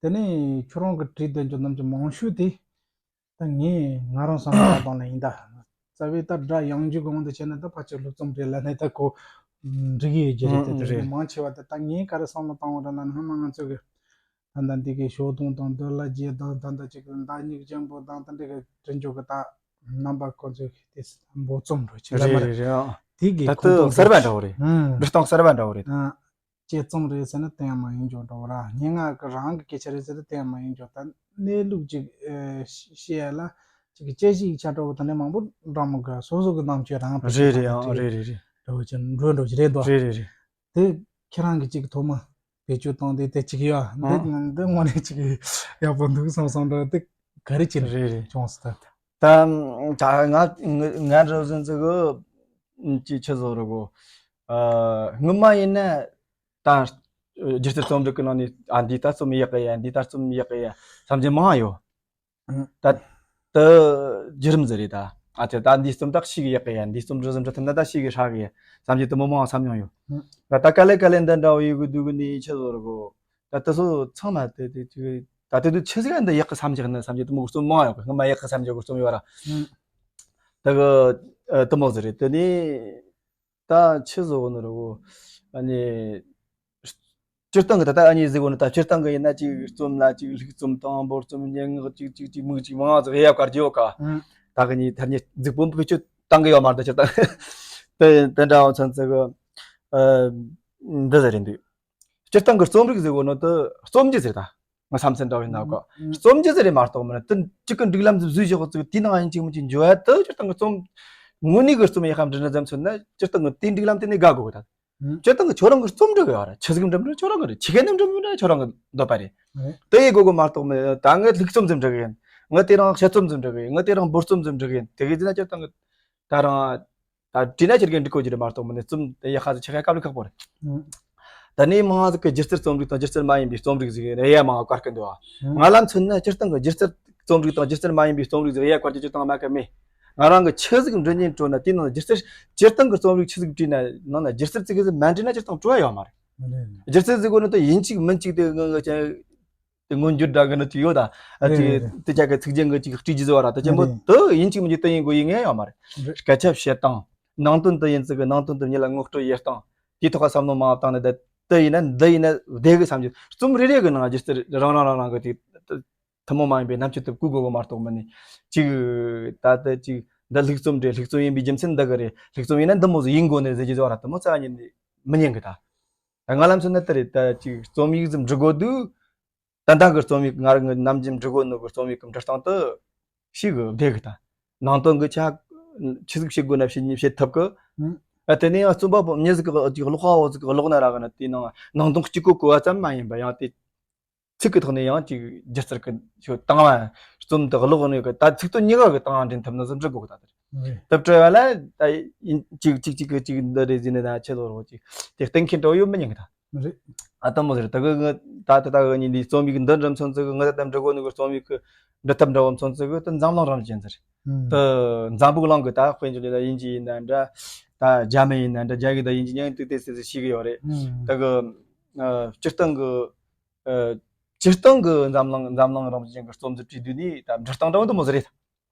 དེ་ནས་ཁྱོད་རང་གི་བྲིས་དོན་གྱི་རྣམ་འགྱུར་མང་ཤོས་དེ་ད་ངས་ང་རང་བསམ་བློ་བཏང་སྟངས་ལ་ཡིན་ད། རྩ་བའི་ད་སྒྲ་ཡངས་རྒྱུ་གི་དབང་དུ་བྱས་ན་ད་ཕལ་ཆེར་ལྷུག་རྩོམ་རེད་ལབ་ནས་ད་གོ་འགྲིག་གི་ཡོད་ཀྱི་རེད། དེ་དེ་རེད། མང་ཆེ་བ་དེ་ད་ངས་ག་རེ་བསམ་བློ་བཏང་བ་རེད་ན་སྔོན་མ་ང་ཚོ་གི་ད་ལྟ་འདི་གི་ཞོགས་དུང་དང་འདོད་ལྷ་རྗེ་དང་ད་ལྟ་ཅིག་གི་མདའ་སྨྱུག་ཆེན་པོ་དང་ད་འདི་གི་དྲིན་ཆོག་གི་ད་རྣམ་པ་ཁོ་ཚོ་གི་དེ་འབོལ་རྩོམ་འགྲོ་ཆེ་ལ་མ་རེད། རེད་རེད་རེད། ཨང་། དེ་གི་ད་ཁོང་ལྟོ་ཚོ་གསར་པ་འདྲ་བོ་རེད། ཨང་། འབྲི་སྟངས་གསར་པ་འདྲ་བོ་རེད། ཨང་། དཔྱད་རྩོམ་རེད་ཟེར་ན་དེ་ཡང་མ་ཡིན་ཅོག་འདྲ་བོ་ར། སྙན་ངག་གི་རང་གི་སྐད་ཆ་རེད་ཟེར་ན་དེ་ཡང་མ་ཡིན་ཅོག་ད་གནས་ལུགས་ཅིག་ཨེ་ཤེས་ཡ་ལ་ཅིག་གི་དཔྱད་གཞི་ཡིག་ཆ་འདྲ་བོ་དང་ནས་མང་པོ་འདྲ་མོ་གི་སོ་སོ་གི་རྣམ་དཔྱོད་རང་བེད་རེད་སྤྱོད་རེད། བཏང་ཨང་། ཅིག་རེད་རེད་རེད། འགྲོ་བ་ཅན་འགྲོ་འགྲོ་ཅིག་རེད་དོ། རེད་རེད་རེད། དེ་ཁྱེད་རང་གི་ཅིག་ཐོག་མ་བེད་སྤྱོད་བཏང་དེ་དེ་ཅིག་ཡོད་འདི་ཨང་། འདི་དངོས་གནས་ཅིག་ཡག་པོ་འདུག་བསམ་བསམ་འདྲ་དེ་ག་རེ་ཅིག་རེད་རེད། བྱུང་སོང་ད། ད་ད་ང་ང་འདྲ་བཟོ་ཚོ་གི་ཅིག་ཆི་བཟོ་རུ་གོ་ཨ་སྔོན་མ་ཡིན་ན་ད་སྒྱུ་རྩལ་རྩོམ་རིག་གི་ནང་ནས་ཨ་འདི་ལྟར་རྩོམ་ཡག་གི་ཡ་འདི་ལྟར་རྩོམ་ཡག་གི་ཡ་བསམ་གྱི་མང་ཡོད། ཨང་། ད་ད་བརྒྱུད་རིམ་ཟེར་རེད་ད། ཨ་ཅེ་ད་འདི་རྩོམ་དག་ཤི་གི་ཡག་གི་ཡ་འདི་རྩོམ་འབྲི་ཟིན་འབྲི་ཐུབ་ན་ད་ཤི་གི་ཧྲ་གི་ཡ་བསམ་གྱི་དུ་མི་མང་བསམ་མྱོང་ཡོད། ཨང་། ད་ད་ག་ལེ་ག་ལེ་འདི་འདྲ་བོ་ཡོད་གི་འདུག་གི་ནི་ཆི་བཟོ་རུ་གོ་ད་དེ་ཚོ་ཚང་མ་དེ་དེ་ཅིག་ད་དེ་དུས་ཆི་ཟིག་འདི་ཡག་གི་བསམ་གྱི་ན་བསམ་གྱི་དུ་མི་རྩོམ་མང་ཡོད་གི་སྔ་མ་ཡག་གི་བསམ་གྱི་གི་རྩོམ་ཡོད་ར། ཨང་། ད་གི་ཨ་དུ་མོ་ཟེར་རེད་དེ་ནི། ད་ཆི་བཟོ་གོ་ནི་རེད་གོ་ཨ་ནི། སྤྱིར་བཏང་གི་ད་ལྟ་ཨ་ནི་ཟེར་གོ་ནི་ད་སྤྱིར་བཏང་གི་ཡིན་ན་ཅིག་རྩོམ་ལ་ཅིག་ལྷུག་རྩོམ་དང་འབོལ་རྩོམ་སྙན་ངག་ཅིག་ཅིག་ཅིག་མིག་ཅིག་མང་ང་ཟིག་དབྱེ་བ་བཀར་གྱི་ཡོད་ཀ་ཨང་། ད་གི་ནི་ཐ་སྙད་རྫིག་པོ་བེད་སྤྱོད་བཏང་གི་ཡོད་མ་རེད་ད་སྤྱིར་བཏང་དེ་དེ་འདྲ་བ་ཚོན་ཚེ་གི་ཨ་འདི་ཟེར་རེད་འདུག་སྤྱིར་བཏང་གི་རྩོམ་རིག་ཟེར་གོ་ནོ་དེ་རྩོམ་རྒྱུ་ཟེར་ད། ང་བསམ་ཚུལ་འདྲ་བའི་ནང་གོ་ཨང་། རྩོམ་རྒྱུ་ཟེར་རེད་མ་གཏོགས་མིན་དེ་གཅིག་གི་སྒྲིག་ལམ་ཟིག་བཟོས་བཞག་ཚུལ་དེའི་ནང་ཡིན་གཅིག་མིན་གཅིག་འཇོག་ཡ་དེ་སྤྱིར་བཏང་གི་རྩོམ་དངོས་གནས་གི་རྩོམ་ཡག་གམ་འབྲི་ན་ཙམ་མཚོན་ན་སྤྱིར་བཏང་གི་དེའི་སྒྲིག་ལམ་དེ་ནས་དགའ་དགོས་གི་ད། ཨང་། སྤྱིར་བཏང་གི་ཁྱོད་རང་གི་རྩོམ་འབྲི་གི་ཡོད་ར་ཆི་ཟིག་འབྲི་འབྲི་ཁྱོད་རང་གི་རེད་ཆི་གེ་ནས་འབྲི་འབྲི་ཁྱོད་རང་གི་འདོད་པ་རེད། རེད། དེ་ཡི་དགོས་གི་མ་གཏོགས་མིན་ད་ངས་ལྷུག་རྩོམ་ཟིག་འབྲི་གི་ཡིན། ངས་དེ་རིང་དཔྱད་རྩོམ་ཟིག་འབྲི་གི་ཡིན། ངས་དེ་རིང་འབོལ་རྩོམ་ཟིག་འབྲི་གི་ཡིན་དེ་གི་ཟིན་ན་སྤྱིར་བཏང་གི་ད་རང་། ད་བྲིས་ན་ཁྱེད་ཀྱིས་འགྲིག་གོ་གི་རེད་མ་གཏོགས་མིན་ནས་རྩོམ་དེ་ཡག་ཤ་ཟིག་ཆགས་ཡ་དཀའ་ལས་ཁག་པོ་རེད། ཨང་། ད་ནས་མང་ཟིག་གི་སྒྱུ་རྩལ་རྩོམ་རིག་དང་སྒྱུ་རྩལ་མ་ཡིན་པའི་རྩོམ་རིག་ཟིག་ཡ་མང་བ་བཀར་གི་འདུག་ཨ། ཨང་། ང་ལ་མཚོན་ན་སྤྱིར་བཏང་གི་སྒྱུ་རྩལ་རྩོམ་རིག་དང་སྒྱུ་རྩལ་མ་ཡིན་པའི་རྩོམ་རིག་ཟིག་ཡ་བཀར་རྒྱུ་ཅི་དང་མ་གི་མེད། ང་རང་གི་ཆི་ཟིག་འབྲི་སྙིང་བྲོ་ན་དེའི་ནང་སྒྱུ་རྩལ་སྤྱིར་བཏང་གི་རྩོམ་རིག་ཆི་ཟིག་བྲིས་ན་ནང་ན་སྒྱུ་རྩལ་ཟིག་གི་ཟིག་མ་འབྲི་ན་སྤྱིར་བཏང་བྲོ་བ་ཡོད་མ་རེད། རེད། སྒྱུ་རྩལ་ཟིག་གོ་ནི་དེ་ཡིན་གཅིག་མིན་གཅིག་དེ་ངི་ངི་ཅན། དེ་མངོན་འགྱུར་འདྲ་གི་ནི་ཅིག་ཡོད་ད། ཨ་རེད་ཅིག་རེད་རེད། དེ་ཅག་གི་ཚིག་རྒྱན་གི་ཅིག་སྤྲི་རྒྱུ་བཟོ་བ་ར་ད་ཅན་པོ་རེད། དེ་ཡིན་གཅིག་མིན་གཅིག་དེ་ཡིན་དགོས་ཡིན་ངེས་ཡོད་མ་རེད། རེད། སྐད་ཆ་བཤད་སྟངས། ནང་དོན་དེ་ཡིན་ཚིག་གི་ནང་དོན་དེ་མྱི་ལ་ངོ་སྤྲོད་ཡེད་སྟངས། དེའི་ཐོག་ག་བསམ་བློ་མ་བཏང་ནི་ད་དེ་ཡིན་ན་འདི་ཡིན་ན་བདེ་གི་བསམ་རྒྱུ་རྩོམ་རེ་རེ་གི་ནང་སྒྱུ་རྩལ་རང་རང་རང་རང་གི་དེ་ཐུན་མོང་མ་ཡིན་པའི་རྣམ་དཔྱོད་དེ་བཀོལ་དགོས་གི་མ་གཏོགས་མིན་ནི་ཅིག་ད་ལྟ་ཅིག་འདི་ལྷུག་རྩོམ་རེད་ལྷུག་རྩོམ་ཡིན་པའི་རྒྱུ་མཚན་འདི་གི་རེད་ལྷུག་རྩོམ་ཡིན་ན་འདི་མོ་ཟིག་ཡིན་དགོས་ནི་ཟེར་རྒྱུ་བཟོ་བ་ར་དེ་མོ་རྩ་བ་ཉིད་ནས་མི་ཉན་གི་ད། ད་ང་ལ་མཚོན་ན་དེ་རེད་ད་ཅིག་རྩོམ་ཡིག་ཟིག་འབྲི་དགོས་དུས། ད་ལྟ་གི་རྩོམ་ཡིག་ང་རང་གི་ནམ་རྒྱུན་འབྲི་དགོས་ནོ་གི་རྩོམ་ཡིག་གི་འབྲི་སྟངས་དེ་ཞིག་བདེ་གི་ད། ནང་དོན་གི་ཆ་ཆི་ཟིག་བཤད་དགོས་ན་བཤད་བཤད་ཐུབ་གི་ཨ་དེ་ནས་ཡང་རྩོམ་པ་པོ་མྱི་ཟིག་གི་ཅིག་ཀློག་པ་བོ་ཟིག་གི་ཀློག་ན་ར་གི་ན་དེའི་ནང་ནང་དོན་གཅིག་གོ་གོ་བ་ཙམ་མ་ཡིན་པ་ཡང་དེ་ཚིག་གི་ཐོག་ནས་ཡང་ཅིག་སྒྱུ་རྩལ་གི་ཆོ་བཏང་བ་རྩོམ་དེ་ཀློག་ནས་གི་ད་ཚིག་དོན་གཉིས་ཀ་གི་སྟེང་འདྲེན་ཐུབ་ན་ཟིག་འབྲི་དགོས་གི་ད་དེ་རེད། དེ་བྲལ་བ་ལ་ད་ཡིན་ཅིག་ཅིག་ཅིག་གི་ཅིག་འདི་རེད་ཟིན་ནས་ད་ཆེ་ལོ་རོ་ཅིག་དེ་གཏན་འཁེལ་འགྲོ་ཡོད་མི་ཉན་གི་ད། རེད། ཨ་དེ་མོ་ཟེར། ད་གི་ངི་ད་ད་ད་གི་ངི་འདི་རྩོམ་ཡིག་འདི་འབྲི་མཚོན་ཚུལ་གི་ངི་ད་ད་འབྲི་གོ་ནི་གི་རྩོམ་ཡིག་གི་འབྲི་ཐབས་འདྲ་བོ་མཚོན་ཚུལ་གི་ད་འཛམ་གླིང་རང་བཞིན་ཟེར། ད་འཛམ་བུ་གླིང་གི་ད་དཔེ་འཇོག་ནི་ད་དབྱིན་ཇི་ཡིན་ན་འདྲ། ད་རྒྱ་མི་ཡིན་ན་འདྲ། རྒྱ་ཡིག་ད་དབྱིན་ཇི་ཉན་དུས་དེ་སྲིད་ཤེས་གི་ཡོད་རེད། ད་གི་སྤྱིར་བཏང་གི་སྤྱིར་བཏང་གི་འཛམ་གླིང་འཛམ་གླིང་རང་བཞིན་གི་རྩོམ་འདི་བྲིས་དུས་ནི་ད་འབྲི་སྟངས་འདྲ་བོ་འདི་མོ་ཟིག་རེད།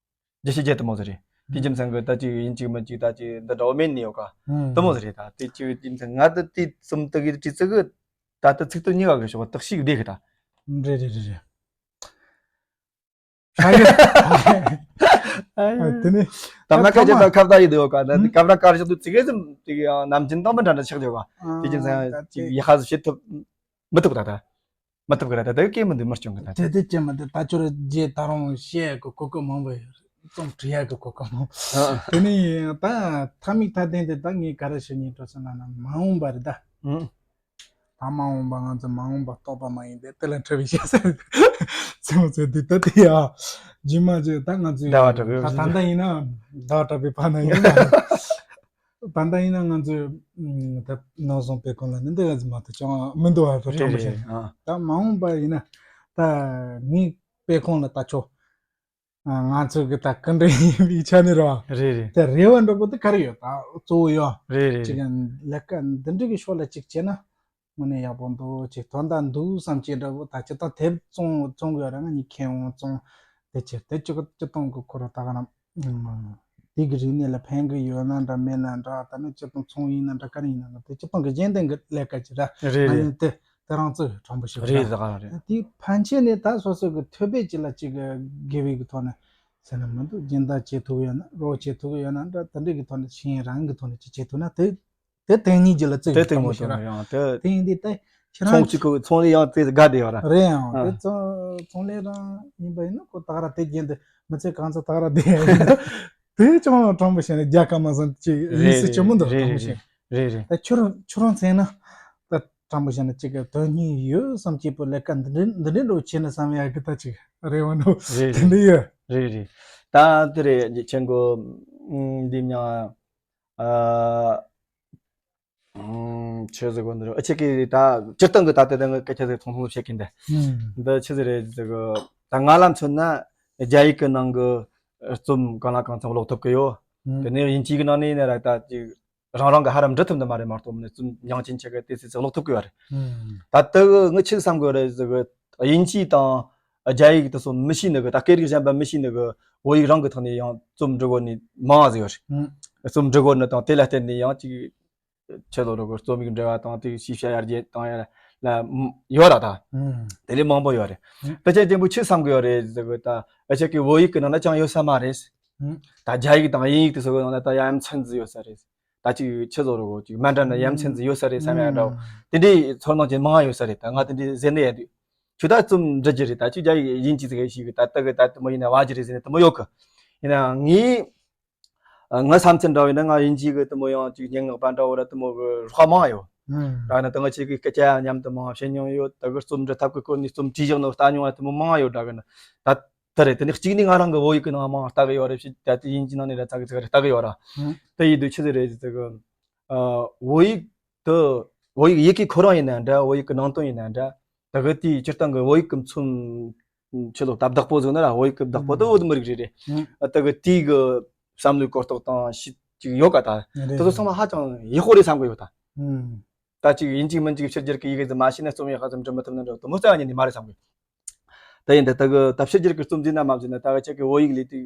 རྒྱ་ཆེ་རྒྱ་དེ་མོ་ཟིག་རེད། དེ་རྒྱུ་མཚན་གི་ད་ཅིག་ཡིན་གཅིག་མིན་གཅིག་ད་ཅིག་འདི་འདྲ་བོ་མེད་ནི་ཡོད་ཀ། དེ་མོ་ཟིག་རེད། ད་དེ་ཅིག་རྒྱུ་མཚན་ང་ད་དེ་རྩོམ་དེ་གི་བྲིས་ཚིག་གི་ད་ལྟ་ཚིག་དོན་གཉིས་ཀ་གི་ཕྱོགས་དག་ཤིག་བསྡད་གི་ད། རེད་རེད་རེད་རེད། ཧྲ་གི། དེ་ནི་ད་མ་ཁ་ཅན་ད་ཁ་བརྡ་ཡི་འདི་ཡོད་ཀ། ད་དེ་ཁ་བརྡ་དཀར་ཞིག་ཏུ་ཚིག་གི་ཙམ་དེ་གི་ནམ་རྒྱུན་དང་མི་འདྲ་འདྲ་ཆགས་ཡོད་ཀ། དེ་རྒྱུ་མཚན་ཅིག་ཡི་ཧ་ཟི་བྱེད་ཐུབ་མི་ཐུབ་ད་ད། མ་ཐུབ་གི་ར། ད་ད་གི་སྐད་མི་འདུག་མི་སྐྱོན་གི་ད། དེ་དེ་ཅི་མི་འདུག་ད་ཁྱོད་རྗེས་ད་རུང་བཤད་གི་གོ་སྐབས་མང་པོ་ཡོད། རྩོམ་བྲིས་ཡག་གི་གོ་སྐབས་མང་པོ། ཨ་དེ་ནི་ད་ཐ་མིག་ཐ་དན་དེ་ད་ངས་ག་རེ་ཞུ་སྙིང་འདོད་ཟེར་ན་ན་མ་འོངས་པ་རེད་ད། ཨང་ད་མ་འོངས་པ་ང་ཚོ་མ་འོངས་པ་རྟོགས་པ་མ་ཡིན་ཏེ་དེ་ལ་འཕྲད་པའི་ཤེས་ས་ཚེ་མོ་ཚོ་འདི་ད་དེ་ཡ་རྗེས་མ་ཚོ་ད་ང་ཚོས་ཟླ་བ་གྲགས་པའི་ད་ད་ལྟ་ཡིན་ན་ཟླ་བ་གྲགས་པའི་ཕ་ན་ཡིན་ན། ད་ལྟ་ཡིན་ན་ང་ཚོས་ཨུམ་ད་ནང་སོང་དཔེ་ཁང་ལ་ནི་འདི་ག་ཚོད་མ་གཏོགས་ཅང་མི་འདུག་བ། ད་རེད་དྲང་པོ་རེད། བཤད་ན་ཨ་ད་མ་འོངས་པ་ཡིན་ན་ད་ངའི་དཔེ་ཁང་ལ་ད་ཆོག་ང་ཚོ་གི་ད་ག་འདྲ་ཡིན་པའི་ཆ་ནས་རེད་བ། རེད་རེད། ད་རེ་བ་འདྲ་པོ་དེ་ག་རེ་ཡོད་ད་གཙོ་བོ་ཡོད། རེད་རེད་ཅིག་རེད། ལས་ཀ་འདི་འདྲ་གི་ཕྱོགས་ལ་ཅིག་བྱས་ན། དངོས་གནས་ཡག་པོ་འདུག་ཅིག་དོན་དག་འདུག་བསམ་གྱི་འདྲ་བོ་ད་སྤྱིར་བཏང་དེབ་བཙོང་བཙོང་དགོས་ར་ང་གཉིས་མཁས་དབང་བཙོང་དེ་ཕྱིར་དེ་སྤྱི་སྤྱི་བཏང་གི་ཁོ་ར་ད་ག་ན་དེ་གི་རིག་གནས་ལ་ཕན་གི་ཡོད་ན་འདྲ་མེད་ན་འདྲ། ད་ནི་སྤྱི་བཏང་ཚོང་ཡིན་ན་འདྲ་ག་རེ་ཡིན་ན་འདྲ་དེ་སྤྱི་བཏང་གི་གཞན་དོན་གི་ལས་ཀ་ཅིག་ར། རེད་ང་རེད། གཉིས་དེ་དེ་རང་ཚོ་གི་དྲང་པོ་ཞིག་རེད། ར་ད་ག་རེད། དེའི་ཕན་ཆད་ནས་ད་སོ་སོ་གི་ཐོད་པའི་ཅིག་ལ་ཅིག་དགེ་བའི་གི་ཐོག་ནས་ཟེར་ན་མི་འདུག་སྦྱིན་བདག་བྱེད་ཐུབ་ཡོད་ན་རོགས་བྱེད་ཐུབ་ཡོད་ན་འདྲ་དེ་འདྲའི་གི་ཐོག་ནས་ཤེས་ཡོན་རང་གི་ཐོག་ནས་ཅིག་བྱེད་ཐུབ་ན་དེ། དེ་དེ་གཉིས་ཀྱི་ལ་བརྩི་དེ་དེ་དེ་མོ་མོ་ཞིག་དང་ར། ཡང་དེ་དེ་ཡིན་དུས་ད་ཁྱེད་རང་ཚོང་གཅིག་གི་ཚོང་ལས་ཡང་དེ་དགའ་བདེ་བ་ར། རེད་ཡང་ཨ་དེ་ཚོང་ཚོང་ལས་རང་ཡིན་པ་ཡིན་ན་ཁོ་ད་ག་ར་དེ་རྒྱན་དུ་མི་ཚེ་གང་ཚོད་ད་ག་ར་བདེ་ཡང་ཡིན་ན་དེ་ཅང་དྲང་པོ་བཤད་ན་རྒྱལ་ཁ་མ་བཟང་ཅིག་ཡིན་སྲིད་ཅི་མི་འདུག་རེད་དྲང་པོ་བཤད། རེད་རེད། ད་ཁྱོད་རང་ཁྱོད་རང་ཚེ་ན་ད་དྲང་པོ་བཤད་ན་ཅིག་གི་དོན་སྙིང་ཡོད་བསམ་སྐྱིད་པོ་ལས་ཀ་འདི་འདྲ་འདི་འདྲ་འགྲོ་བྱས་ན་བསམ་ཡག་གི་ད་ཅིག་རེ་བ་འདུག་རེད་དེ་འདྲ་ཡོད། རེད་རེད། ད་དེ་རེད་ཆེན་གོ་འདི་མྱང་། ཨ། ཨམ། ཆི་ཟེར་དགོས་འདི་རེད། ཨ་ཆེ་གི་ད་སྤྱིར་བཏང་གི་ད་ལྟ་ད་ངི་སྐད་ཆ་ཟིག་ཐུང་ཐུང་བཤད་གི་འདི། ཨུམ། འདི་ཆི་ཟིག་རེད་ཟེར་གི། ད་ང་ལ་མཚོན་ན་རྒྱ་ཡིག་གི་ནང་གི་རྩོམ་གང་ལ་གང་འཚམ་ཀློག་ཐུབ་གི་ཡོད། ཨུམ། དེ་ནས་དབྱིན་ཇི་གི་ནང་ནས་ནི་ར་ད་ཅིག་རང་རང་གི་ཧ་རམ་འབྲི་ཐུབ་འདི་མ་རེད་མ་གཏོགས་མིན་ནས་རྩོམ་མྱང་ཆེན་ཆེ་གི་དེ་སྲིད་ཀློག་ཐུབ་གི་ཡོད་རེད། ཨུམ། ད་ལྟ་གི་ངི་ཆི་བསམ་གི་རེད་ཟེར་གི། དབྱིན་ཇི་དང་རྒྱ་ཡིག་དེ་ཚོ་མི་ཤེས་ནི་གི། ད་སྐད་རིགས་གཞན་པ་མི་ཤེས་ནི་གི་བོད་ཡིག་རང་གི་ཐོག་ནས་ཡང་རྩོམ་འབྲི་གོ་ནི་མང་ཟིག་ཡོད་རེད། ཨུམ། རྩོམ་འབྲི་གོ་ནི་དང་དེ་ལ་བརྟེན་ནས་ཡང་ཅིག་ཆེ་ལོ་རོ་གི་རྩོམ་ཡིག་འབྲི་བ་དང་དེ་ཤེས་བྱ་ཡར་རྒྱས་བཏང་ཡ་ལ་ཡོད་ར་ད། ཨུམ། དེ་ལས་མང་པོ་ཡོད་རེད། ཨུམ། དེ་ཆེན་ཆེན་པོ་ཆི་བསམ་གི་ཡོད་རེད་ཟེར་གི། ད་ཨ་ཆེ་གི་བོད་ཡིག་གི་ནང་ན་ཅང་ཡོད་ས་མ་རེད། ཨུམ། ད་རྒྱ་ཡིག་དང་དབྱིན་ཡིག་དེ་ཚོ་གི་ནང་ན་ད་ཡ་མཚན་ཟིག་ཡོད་ས་རེད། ད་ཅིག་ཆི་ཟེར་རོ་གོ་ཅིག་མ་འདྲ་ན་ཡ་མཚན་ཟིག་ཡོད་ས་རེད་བསམ་ཡ་འདྲ་བོ། ཨུམ། དེ་འདྲའི་ཚོར་སྣང་ཅན་མང་ཡོད་ས་རེད། ད་ང་དེ་འདྲའི་ཟེར་ནས་ཡ་དུས་ཁྱོད་ད་རྩོམ་འབྲི་རྒྱུ་རེད། ད་ཅིག་རྒྱ་ཡིག་དབྱིན་ཇི་ཟིག་ཤེས་གི། ད་ལྟ་གི་ད་དེ་མོ་ཡིན་ན་བ་ཇི་རེད་ཟེར་ནས་དེ་མོ་ཡོད་གི། ཡིན་ནའང་ངས་ཨ་ངའི་བསམ་ཚུལ་འདྲ་བོ་ཡིན་ན་ང་དབྱིན་ཇི་གི་དེ་མོ་ཡང་ཅིག་སྙན་ངག་པ་འདྲ་བོ་ར་དེ་མོ་གི་རོགས་པ་མང་ཡོད། ཨུམ། ད་ནི་ད་ང་ཆེ་གི་སྐད་ཆ་ཡང་མཉམ་དུ་མང་བཤད་མྱོང་ཡོད། ད་གི་རྩོམ་འབྲི་ཐབས་ཀྱི་སྐོར་ནས་རྩོམ་བྲིས་བཞག་ནོ་ལྟ་མྱོང་ཡ་དེ་མོ་མང་ཡོད་འདྲ་གི་ནི། ད་དེ་རེད། དེ་ནི་གཅིག་ནི་ང་རང་གི་བོད་ཡིག་གི་ནང་མང་ལྟ་གི་ཡོད་རེད། ཕྱི་ད་ལྟ་དབྱིན་ཇི་ནང་ནས་ར་ཚ་གི་ཚ་གི་རེད་ལྟ་གི་ཡོད་ར། ཨུམ། དེ་ཡིན་དུས་ཆི་ཟིག་རེད་ཟེར་གི། ཨ་བོད་ཡིག་དེ་བོད་ཡིག་ཡི་གེ་ཁོ་རང་ཡིན་ན་འདྲ། བོད་ཡིག་གི་ནང་དོན་ཡིན་ན་འདྲ། ད་གི་དེའི་སྤྱིར་བཏང་གི་བོད་ཡིག་གི་མཚོན་ཆེ་ལོ་ད་བདག་པོ་ཟིག་ན་ར་བོད་ཡིག་གི་བདག་པོ་དེ་ཨུམ། བོད་མི་རིགས་རེད་རེད། ཨུམ། ཨ་ད་གི་དེའི་གི་བསམ་བློའི་གོ་རྟོགས་དང་ཤི་ཅིག་ཡོད་ག་ད། རེད་དེ་ཚོ་རེད། ཚང་མ་ཧ་ཅང་ཡག་པོ་རེད་བསམ་གི་ཡོད་ད། ཨུམ། ད་ཅིག་ཡིན་གཅིག་མིན་གཅིག་ཕྱི་རྒྱལ་གི་ཡི་གེ་ཟིག་མ་ཤེས་ན་རྩོམ་ཡག་ག་ཙམ་འབྲི་མི་ཐུབ་ན་འདྲ་དེ་མོ་རྩ་བ་ཉིད་ནས་མ་རེད་བསམ་གི། ད་ཡིན་ད་ད་གི་ད་ཕྱི་རྒྱལ་གི་རྩོམ་འབྲི་ན་མ་འབྲི་ན་ད་གི་ཁྱེད་ཀྱི་བོད་ཡིག་ལས་དེ་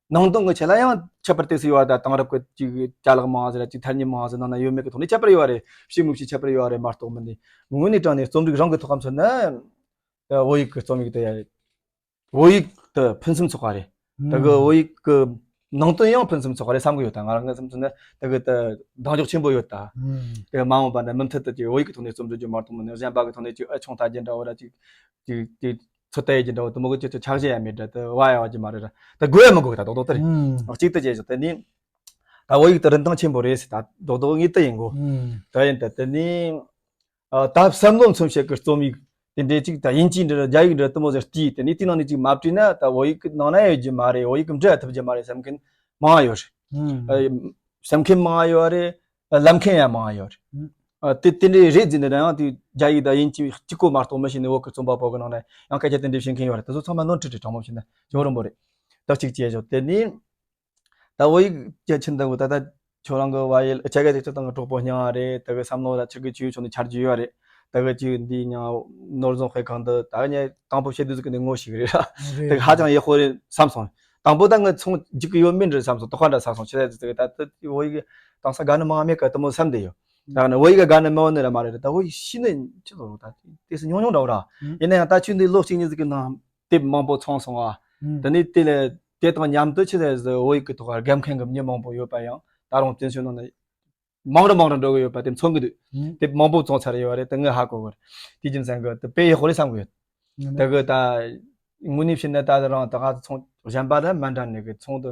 ནང་དོན་གི་ཆེད་ལ་ཡང་ཁྱད་པར་དེ་སུ་ཡོད་ད། དེང་རབས་གི་ཅིག་ཅ་ལག་མང་ཟེར་ཅིག་ཐ་སྙད་མང་ཟེར་ནང་ན་ཡོད་མེད་གི་ཐོག་ནས་ཁྱད་པར་ཡོད་རེད། ཕྱི་མི་ཕྱི་ཁྱད་པར་ཡོད་རེད་མ་གཏོགས་མིན་ནས་དངོས་གནས་དྲང་ནས་རྩོམ་རིག་རང་གི་ཐོག་གམ་སོང་ན་ད་བོད་ཡིག་གི་རྩོམ་ཡིག་དེ་ཡ་བོད་ཡིག་དེ་ཕུན་སུམ་ཚོགས་པ་རེད། ད་གི་ཨུམ། བོད་ཡིག་གི་ནང་དོན་ཡང་ཕུན་སུམ་ཚོགས་པ་རེད་བསམ་གི་ཡོད་ད། ང་རང་གི་བསམ་ཚུལ་ནི་ད་གི་ད་གདེང་འཇོག་ཆེན་པོ་ཡོད་ད། ཨུམ། དེ་མ་འོངས་པ་ན་མུ་མཐུད་དུ་ཅིག་བོད་ཡིག་གི་ཐོག་ནས་རྩོམ་འབྲི་རྒྱུ་མ་གཏོགས་མིན་ནས་གཞན་པ་གི་ཐོག་ནས་ཅིག་ཨ་ཆུང་ད་རྒྱུ་འདྲ་བོ་ར་ཅིག་ཅིག་ཅིག་ཚོད་ལྟ་ཡེ་རྒྱུ་འདྲ་བོ་དེ་མོ་གི་ཅིག་ཅིག་ཆ་བཞག་ཡ་མེད་འདྲ། དེ་བ་ཡ་བ་རྒྱུ་མ་རེད་ར། ད་དགོས་ཡ་མི་དགོས་གི་ད་རྡོག་རྡོག་དེ་རེད། ཨུམ། གཅིག་ཏུ་བྱས་ཤོག་དེ་ནི་ད་བོད་ཡིག་དེ་རིན་ཐང་ཆེན་པོ་རེད་ཟེར་ད་རྡོག་རྡོག་ངེས་དུ་ཡིན་གོ། ཨུམ། ད་ཡིན་ད་དེ་ནི། ཨ་ད་བསམ་བློ་མཚོན་བྱེད་ཀྱི་རྩོམ་ཡིག་དེ་འདྲའི་ཅིག་ད་དབྱིན་ཇིའི་འདྲ་རྒྱ་ཡིག་འདྲ་དེ་མོ་ཟེར་བལྟས་དེ་ནས་དེའི་ནང་ནས་ཅིག་མ་བྲིས་ན་ད་བོད་ཡིག་གི་ནང་ན་ཡོད་རྒྱུ་མ་རེད། བོད་ཡིག་གི་འབྲི་ཐུབ་རྒྱུ་མ་རེད་བསམ་མཁན་མང་ཡོད་རེད། ཨུམ། ཨ་བསམ་མཁན་མང་ཡོད་རེད། ལབ་མཁན་ཡང་མང་ཡོད་རེད། ཨུམ། ཨ་དེ་དེ་འདྲའི་རེད་ཟེར་ནས་ཡང་དེ་རྒྱ་ཡིག་དང་དབྱིན་ཇི་གཅིག་པོ་མ་གཏོགས་མི་ཤེས་ནས་བོད་ཀྱི་རྩོམ་པ་པོ་གི་ནང་ནས་ཡང་སྐད་ཆ་དེ་འདྲ་བཤད་མཁན་ཡོད་རེད། དེ་ཚོ་ཚང་མ་ནོར་འཁྲུལ་རེད། དྲང་མོ་བཤད་ན་ཇོ་རིན་པོ་རེད། ད་གཅིག་བྱས་ཞོག་དེ་ནས་ད་བོད་ཡིག་གི་ཆེད་དུ་ད་ལྟ་ཁྱོད་རང་གི་བ་ཡི་ཆ་ག་དེ་ཚོ་དང་གི་གྲོགས་པོ་རྙིང་བ་རེད། ད་གི་བསམ་བློ་ལ་ཆི་གི་ཆུ་ཆུ་ནས་འཆར་རྒྱུ་ཡོད་རེད། ད་གི་ཅིག་འདི་ཡང་ནོར་བཟང་དཔེ་ཁང་འདི་ད་གི་ཉེ་དང་པོ་བཤད་དུས་ཟིག་གི་ནས་ངོ་ཤེས་གི་རེད་ར། ད་གི་ཧ་ཅང་ཡག་པོ་རེད་བསམ་སོང་། དང་པོ་ད་ངི་ཚོང་རྒྱུག་གི་ཡོད་མིན་རེད་བསམ་སོང་། དོགས་པ་འདྲ་ཟ་སོང་། ཆི་ཟེར་ད་ད་བོད་ཡིག་གི་དང་ས་དགའ་ནི་མང་མེད་གི་དེ་མོ་བསམ་བསྡད་ཡོད། ད་གི་ནི་བོད་ཡིག་གི་དགའ་ནི་མེད་ནི་ར་མ་རེད། ད་བོད་ཡིག་ཤེས་ནི་ཆི་ལོ་རུ་ད་དེ་སུ་ཉུང་ཉུང་འདྲ་བོ་ར། ཡིན་ན་ཡང་ད་ཆུ་འདི་ལོ་གཅིག་གཉིས་ཟིག་གི་ནང་དེབ་མང་པོ་ཚོང་སོང་བ། ཨང་། དེ་ནས་དེ་ལས་དེ་དང་མཉམ་དུ་ཆི་ཟེར་བོད་ཡིག་གི་ཐོག་རྒན་མཁན་གི་མི་མང་པོ་ཡོད་པ་ཡང་ད་རུང་བཙན་བྱོལ་ནང་ནས་མང་རུ་མང་རུ་འགྲོ་གི་ཡོད་པ་དེ་མཚོན་གི་འདུག་ཨང་། དེབ་མང་པོ་བཙོང་ཚར་ཡོད་རེད། དེ་ངས་ཧ་གོ་གི་རེད། དེ་རྒྱུ་མཚན་གི་དེ་དཔེ་ཡག་པོ་རེད་བསམ་གི་ཡོད། ཨང་། དེ་གི་ད་དངོས་གནས་བཤད་ན་ད་རང་ད་ག་ཚོང་གཞན་པ་ལ་མ་འདྲ་ནས་གི་ཚོང་དུ་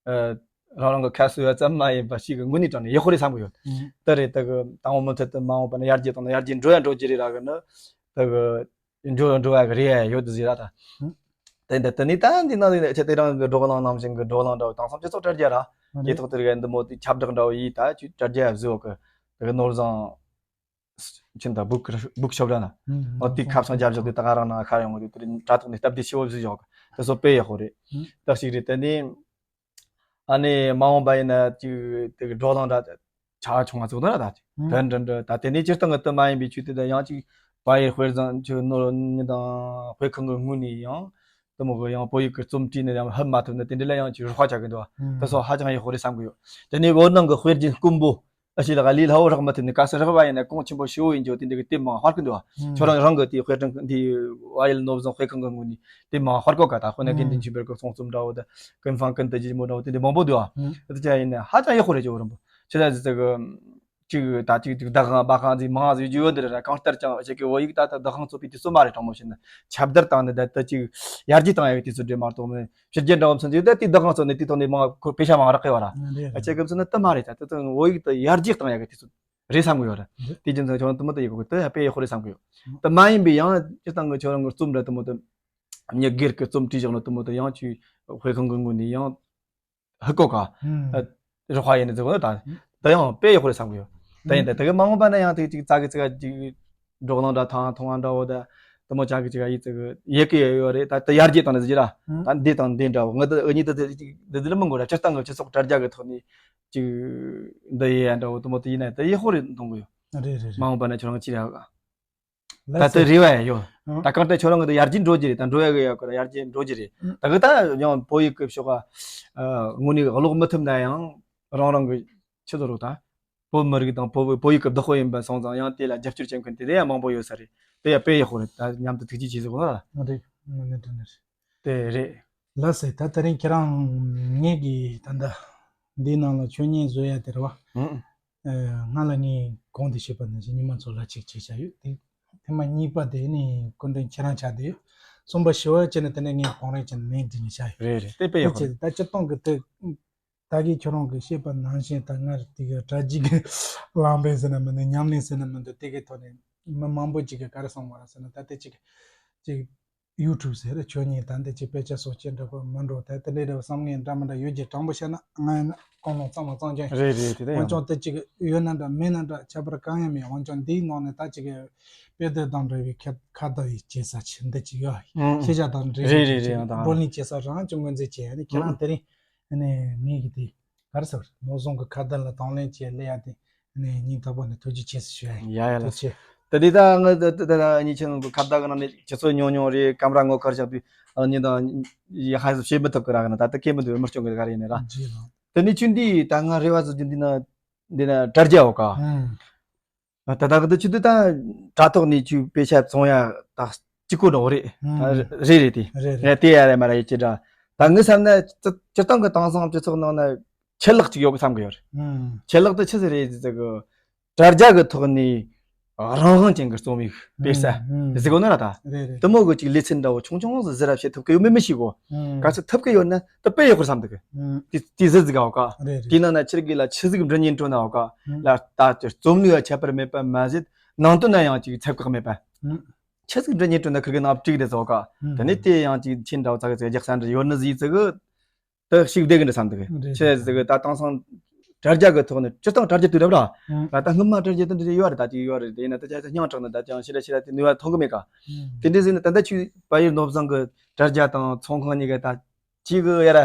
ཨ་རང་རང་གི་ཁ་གསོ་ཡ་ཙམ་མ་ཡིན་པ་ཞིག་གི་དངོས་གནས་དྲང་ནས་ཡག་པོ་རེད་བསམ་གི་ཡོད། ཨང་། དེ་རེད། དེ་གི་དང་པོ་མུ་མཐུད་དུ་མ་འོངས་པ་ན་ཡར་རྒྱས་དང་ན་ཡར་རྒྱས་འགྲོ་ཡ་འགྲོ་རྒྱུ་རེད་ར་གི་ནི་དེ་གི་འགྲོ་འགྲོ་ཡ་གི་རེ་ཡ་ཡོད་དུ་ཟེར་ར་ད། ཨང་། དེ་འདི་དེ་ནི་ད་འདི་ནང་ནས་ཁྱེད་དེ་རང་གི་བགྲོ་གླེང་ནང་བཞིན་གི་བགྲོ་གླེང་འདྲ་བོ་དེང་སང་སྤྱི་ཚོགས་དྲ་རྒྱ་ར། ཨ་དེ་རེད། ཐོག་དེ་རིགས་འདི་མོ་དེ་ཁྱབ་བསྒྲགས་འདྲ་བོ་ཡིས་ད་ཅིག་དྲ་རྒྱ་བཟོས་ཡོད་གི། དེ་གི་ནོར་བཟང་ཆིན་ད་སྦུག་སྦུག་ཤོབ་ར་ན། ཨང་། འོ་དེ་ཁ་བྱང་རྒྱབ་བཞག་དེ་ད་ག་རང་ན་ཁ་ཡོང་གི་དེ་དྲ་ཐོག་ནས་སྟབས་བདེ་ཆེ་བོ་བཟོས་ཡོད་གི། དེ་ཚོ་དཔེ་ཡག་པོ་རེད། ཨང་། ད་ཞིག་རེད། དེ་ནི། ཨ་ནི་མ་འོངས་པ་ཡིན་ན་ཅིག་དེ་གི་བགྲོ་གླེང་འདྲ་ཆ་ཆུང་བ་ཚོགས་ན་ར་ད་ཅིག་ཨང་། དོན་འདྲ་འདྲ་ད་དེ་ནས་སྤྱིར་བཏང་གི་དུ་མ་ཡིན་པའི་ཆོས་དེ་ད་ཡང་ཅིག་བ་ཡི་དཔེ་བཟང་ཆོས་ནོར་ཉི་དང་དཔེ་ཁང་གི་ངོས་ནས་ཡང་དུ་མོ་གི་ཡང་བོད་ཡིག་གི་རྩོམ་བྲིས་ནས་ཡང་ཧུབ་མ་ཐུབ་ན་དེ་འདྲ་ལ་ཡང་ཅིག་རོགས་པ་བྱ་གི་འདུག་བ། ཨང་། དེ་ཚོ་ཧ་ཅང་ཡག་པོ་རེད་བསམ་གི་ཡོད། དེ་ནས་བོད་ནང་གི་དཔེ་རྒྱུན་དཀོན་པོ་ཨ་ཞིག་ལ་ལས་སླ་བོ་རག་མ་ཐུབ་ནས་ག་སར་རག་པ་ཡིན་ན་གོང་ཆེན་པོ་ཞེ་བོ་ཡིན་རྒྱུ་དེ་འདྲ་གི་དེབ་མང་བར་གི་འདུག་བ། ཨང་། ཁྱོད་རང་རང་གི་དེ་དཔེ་སྐྲུན་འདི་བ་ཡི་ནོར་བཟང་དཔེ་ཁང་གི་ངོས་ནས་དེ་མང་བར་གོ་ག་ད་ཁོ་ན་དགེ་འདུན་ཆོས་འཕེལ་གི་གསུང་རྩོམ་འདྲ་བོ་དང་ཀུན་ཧྥང་ཀུན་ཏུ་ཇི་མོ་འདྲ་བོ་དེ་འདྲ་མང་པོ་འདུག་ཨ། ཨང་། དེ་ཆ་ཡིན་ན་ཧ་ཅང་ཡག་པོ་རེད་ཇོ་རིན་པོ་ཆེ། ད་ཟེར་གི་ཅིག་ད་ཅིག་ཅིག་བདག་དབང་སྦ་ཁང་ཟིག་མང་ཟིག་རྒྱུ་ཡོད་འདི་རེད་ར། གང་ལྟར་ཀྱང་ཅིག་གི་བོད་ཡིག་ད་ད་བདག་དབང་རྩོད་པའི་དུས་ཚོད་མ་རེད། དྲང་མོ་བཤད་ན་ཁྱབ་བརྡལ་བཏང་ནས་ད་ད་ཅིག་ཡར་རྒྱས་བཏང་ཡག་གི་དུས་ཚོད་རེད་མ་གཏོགས་མིན་ཕྱི་རྒྱལ་འདྲ་བོ་ཚོ་ཅིག་ད་དེ་བདག་དབང་རྩོད་ནས་དེ་ཐོག་ནས་མང་ཁོ་པེ་ཤ་མང་རག་གི་བ་ར། ཨ་ཅེ་གི་ཚོ་ནི་དུ་མ་རེད། ད་དེ་ཚོ་བོད་ཡིག་ད་ཡར་རྒྱས་བཏང་ཡག་གི་དུས་ཚོད་རེད་བསམ་གི་ཡོད་རེད། རེད། དེ་རྒྱུ་མཚན་ཁྱོད་རང་དུ་མོ་དུ་ཡི་གོ་གི་དུ་ཡ་དཔེ་ཡག་པོ་རེད་བསམ་གི་ཡོད། དུ་མ་ཡིན་པའི་ཡང་སྤྱིར་བཏང་གི་ཁྱོད་རང་གི་རྩོམ་འདྲ་དུ་མོ་དུ་མྱི་སྒེར་གི་རྩོམ་བྲིས་བཞག་ནོ་དུ་མོ་དུ་ཡང་ཅིག་དཔེ་ཁང་གི་ངོས་ནས་ཡང་ཧི་གོ་ག་ཨུམ། རོགས་པ་ཡིན་ནི་ཟེར་གོ་ད་དུ་ཡང་དཔེ་ཡག་པོ་རེད་བསམ་གི་ཡོད། དུ་ཡིན་ད་དུ་གི་མ་འོངས་པ་ན་ཡང་དུ་ཅིག་ཙག་གི་ཙིག་ག་ཅིག་བགྲོ་གླེང་འདྲ་ཐང་ཐུང་བ་འདྲ་བོ་ད་དུ་མོ་ཅག་གི་ཅིག་ག་ཡིག་ཙིག་གི་ཡེ་གི་ཡོད་རེད། ད་དུ་ཡར་རྒྱས་བཏང་ནི་ཟེར་གྱི་ར། ད་འདི་དང་འདི་འདྲ་བོ་ངི་དུ་འུ་གཉིས་དུ་དུ་འདི་འདི་ལ་མི་འགོར་ར། སྤྱིར་བཏང་གི་སྤྱི་ཚོགས་དྲ་རྒྱ་གི་ཐོག་ནས། ཅིག་འདི་ཡེ་ཡ་འདྲ་བོ་དུ་མོ་དུ་ཡིན་ན་དུ་ཡག་པོ་རེད་མཐོང་གི་ཡོད། རེད་རེད་རེད། མ་འོངས་པ་ན་ཁྱོད་རང་གི་ཅི་རེད་ཧ་ག་ད་ལགས་དུ་སོ། རེ་བ་ཡ་ཡོད། ཨང་། ད་གང་ལྟར་ཁྱོད་རང་གི་དུ་ཡར་རྒྱས་འགྲོ་རྒྱུ་རེད། ད་འགྲོ་ཡ་གི་ཡ་གི་ར་ཡར་རྒྱས་འགྲོ་རྒྱུ་རེད། ཨང་། ད་གི་ད་ཡང་བོད་ཡིག་གི་ཕྱོགས་ག་ཨ་དངོས་གནས་ཀློག་མི་ཐུབ་ན་ཡང་རང་རང་གི་ཆི་ཟེར་རོ་ད་བོད་མི་རིགས་དང་བོད་བོད་ཡིག་གི་བདག་པོ་ཡིན་པ་སོང་ཙང་ཡང་དེ་ལ་རྒྱབ་སྐྱོར་བྱེད་མཁན་དེ་འདྲ་ཡང་མང་པོ་ཡོད་ས་རེད། དེ་ཡ་དཔེ་ཡག་པོ་རེད། ད་མཉམ་དུ་ཐུགས་རྗེ་ཆེ་ཟེར་གོ་ལ། ཨ་རེད། ངོ་ནས་དྲན་ནས་རེད། དེ་རེད། ལགས་སེ། ད་དེ་རིང་ཁྱེད་རང་ངེད་ཀྱི་ད་ལྟ་འདིའི་ནང་ལ་ཆོས་ཉན་བཟོ་ཡ་དེ་རེད་བ། ཨང་། ཨ། སྔ་ལ་ངས་གོང་དུ་བཤད་པ་ནང་བཞིན་ཉི་མ་ཚོ་ལ་ཅིག་བྱས་བཞག་ཡོད་དེ། ཐེངས་མ་གཉིས་པ་དེ་ནི་སྐུ་མགྲོན་ཁྱེད་རང་ཆགས་བསྡད་ཡོད། གསུམ་པ་བཞི་པ་བྱས་ནས་དེ་ནས་ངས་གོང་རིམ་བྱས་ནས་ལན་འདྲི་ནས་བཞག་ཡོད། རེད་རེད། དེ་དཔེ་ཡག་པོ་རེད། ད་སྤྱིར་བཏང་གི་དེ་ད་གིན་ཁྱོད་རང་གིས་བཤད་པ་ནང་བཞིན་ད་སྔར་དེ་གི་དྲ་རྒྱའི་གི་གླེང་ཕན་ཟེར་ན་མི་འདུག་ཉམས་ལེན་ཟེར་ན་མི་འདུག་དེ་གི་ཐོག་ནས་མི་མང་པོ་ཅིག་གིས་ག་རེ་གསུངས་པ་རེད་ཟེར་ན། ད་དེ་ཅིག་ཅིག་ཡུ་ཊུབ་ཟེར་ཆོས་ཉན་ད་འདི་ཅིག་དཔེ་ཆ་སོགས་ཅིག་འདྲ་པོ་མི་འགྲོ། ད་དེ་འདྲའི་འདྲ་བསམ་ངན་འདྲ་མི་འདྲ་ཡོད་ཀྱི། དྲང་པོ་བཤད་ན་ང་ཡིན་ན་ཀུན་སློང་གཙང་མ་གཙང་རྐྱང་། རེད་རེད། དེ་ད་འོན་ཡང་ཀྱང་དེ་ཅིག་ཡོད་ན་འདྲ་མེད་ན་འདྲ་ཁྱད་པར་གང་ཡང་མེད། འོན་ཀྱང་འདིའི་ནང་ནས་ད་ཅིག་དཔེ་དེབ་དང་འབྲེལ་བའི་ཁ་ཁ་བརྡ་ཡི་བྱེད་ས་ཆེ་འདི་ཅིག་ཡོད། ཨང་། ཤེས་བྱ་དང་འབྲེལ་བའི་རེད་རེད་རེད། ཨང་། ད་བགྲོ་གླེང་བྱེད་ས་རང་ཅུང་ངོས་འཛིན་བྱས་ནས་ཁྱེད་རང་དེ་རིང་ནས་ངེད་ཀྱི་དེ་ག་རེ་ཟེར་ནོར་བཟང་གི་ཁ་བརྡ་ལ་དང་ལེན་བྱས་སླེབས་ཡ་དེ་ནས་སྙིང་ཐག་པ་ནས་ཐུགས་རྗེ་ཆེ་ཟེར་ཞུ་ཡ་ཡིན། ཡ་ཡ་ལགས། ཐུགས་རྗེ་ཆེ། ད་འདི་ད་ང་ད་ད་ད་གཉིས་ཆེན་གི་ཁ་བརྡ་གི་ནང་ནས་ཁྱེད་ཚོ་ཉུང་ཉུང་རེད། ཀེམ་ར་ངོ་དཀར་བཞག་དུས་ཨ་ནི་ད་ཡ་ཧ་ཟོ་བྱེད་མི་ཐུབ་གི་ར་གི་ན། ད་ད་ཁེ་མི་འདུག་མི་སྐྱོན་གི་ག་རེ་ཡིན་ནི་ར། ཇི་ལ། ད་ནི་ཆུ་འདི་ད་ང་རེ་བ་ཟོ་རྒྱུ་འདི་ན་འདི་ན་དྲ་རྒྱ་འོ་ཀ་ཨང་། ད་ད་གི་ད་ཆུ་འདི་ད་དྲ་ཐོག་ནས་ཆུ་དཔེ་ཆ་བཙོང་ཡ་ད་གཅིག་པོ་འགྲོ་རེད། ཨང་། ད་རེད་རེད་དེ། རེད་རེད། རེད་དེ་ཡ་རེད་མ་རེད་ཡ་ཅི་འདྲ། ད་ངི་བསམ་ན་སྤྱི་སྤྱིར་བཏང་གི་དེང་སང་སྤྱི་ཚོགས་ནང་ན་ཆད་ལྷག་ཅིག་ཡོད་གི་བསམ་གི་ཡོད་རེད། ཨང་། ཆད་ལྷག་དེ་ཆི་ཟིག་རེད་ཟེར་གི། དྲ་རྒྱ་གི་ཐོག་ནས་རང་དབང་ཅན་གྱི་རྩོམ་ཡིག་སྤེལ་ས་ཨང་ཨང་ཟེར་གོ་ན་ར་ད། རེད་རེད། དེ་མོ་གི་ཅིག་ལེ་ཚན་འདྲ་བོ་ཆུང་ཆུང་ཟིག་ཟེར་ར་བྱེད་ཐུབ་གི་ཡོད་མེད་མི་ཤེས་གོ། ཨང་། ག་ཚོད་ཐུབ་གི་ཡོད་ན་དེ་དཔེ་ཡག་པོ་བསམ་འདུག་གི། ཨང་། དེ་དེ་ཟིག་ཟིག་ག་འོ་ཀ། རེད་རེད། དེ་ནང་ན་ཁྱེད་ཀྱིས་ལ་ཆི་ཟིག་འབྲི་སྙིང་བྲོ་ན་འོ་ཀ། ཨང་། ལ་ད་ཅིག་རྩོམ་ལུས་ཡ་ཁྱད་པར་མེད་པ་མ་ཟད་ནང་དོན་ན་ཡང་ཅིག་ཚད་བཀག་མེད་པ། ཨང་། ཆི་ཟིག་འབྲི་སྙིང་བྲོ་ན་ཁིར་གི་ནང་བྲིས་དེ་ཟོ་ཀ། ཨང་། དེ་ནས་དེ་ཡང་ཅིག་ཁྱེད་འདྲ་བོ་ཙག་གི་ཙག་རྒྱག་ས་འདྲ་ཡོད་ནི་ཟིག་ཙི་གི། དེ་ཞིག་བསྡད་གི་འདྲ་བསམ་འདུག་གི། རེད། ཆི་ཟེར་གི་ད་དེང་སང་ དྲ་རྒྱ་གི་ཐོག་ནས་སྤྱིར་བཏང་དྲ་རྒྱ་དུས་རབས་ར། ད་ལྟ་སྔོན་མ་དྲ་རྒྱ་དེ་འདྲ་ཡོད་རེད། ད་དེ་ཡོད་རེད། དེ་ཡིན་ན་ད་ཆ་ཆ་སྙིང་དྲག་ན་ད་ཅང་ཤི་ར་ཤི་ར་དེ་ནུས་པ་ཐོན་གི་མེད་ཀ། དེ་འདྲ་ཟིན་ན་ད་ལྟ་ཆུ་བལ་ཡུལ་ནོར་བཟང་གི་དྲ་རྒྱ་དང་ཚོང་ཁང་གཉིས་ཀ་ད་གཅིག་གི་ཡ་ར་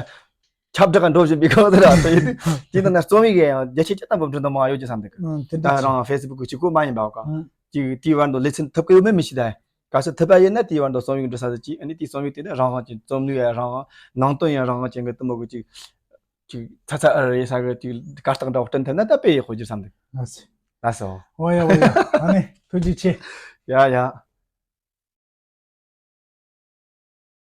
ཁྱབ་བསྒྲགས་འགྲོ་བཞིན་པའི་སྐབས་དེ་ར། དེ་ཡིན་དེ་ནང་ན་རྩོམ་ཡིག་ཡང་བརྒྱ་ཆ་བརྒྱ་ཐམ་པ་འབྲི་འདོད་མང་ཡོད་ཀྱི་བསམ་འདུག་ད་རང་ཧྥེ་སི་བུག་གི་གཅིག་པོ་མ་ཡིན་པ་ཀ། དེ་དེའི་བར་དུ་ལེ་ཚན་ཐུབ་ཀྱི་ཡོད་མེད་མི་ཤེས་ད། གལ་སྲིད་ཐུབ་པ་ཡིན་ན་དེའི་བར་དུ་རྩོམ་ཡིག་འབྲི་ས་དེ་གཅིག་ཨ་ནི་དེའི་རྩོམ་ཡིག་དེ་ནི་རང་དབང་ཅན། རྩོམ་ལུས་ཡང་རང་དབང་། ནང་དོན་ཡང་རང་དབང་ཅན་གྱི་དུ་མོ་གི་གཅིག་གཅིག་ཚ་ཚ་ཨ་རེ་ས་གི་གཅིག་གར་སྟེགས་འདྲ་བོ་བསྐྲུན་ཐུབ་ན་ད་དཔེ་ཡག་པོ་ཡོད་ཀྱི་བསམ་འདུག་ལགས་སོ། ལགས་སོ། འོ་ཡ་འོ་ཡ། ཨ་ནི་ཐུགས་རྗེ་ཆེ། ཡ་ཡ།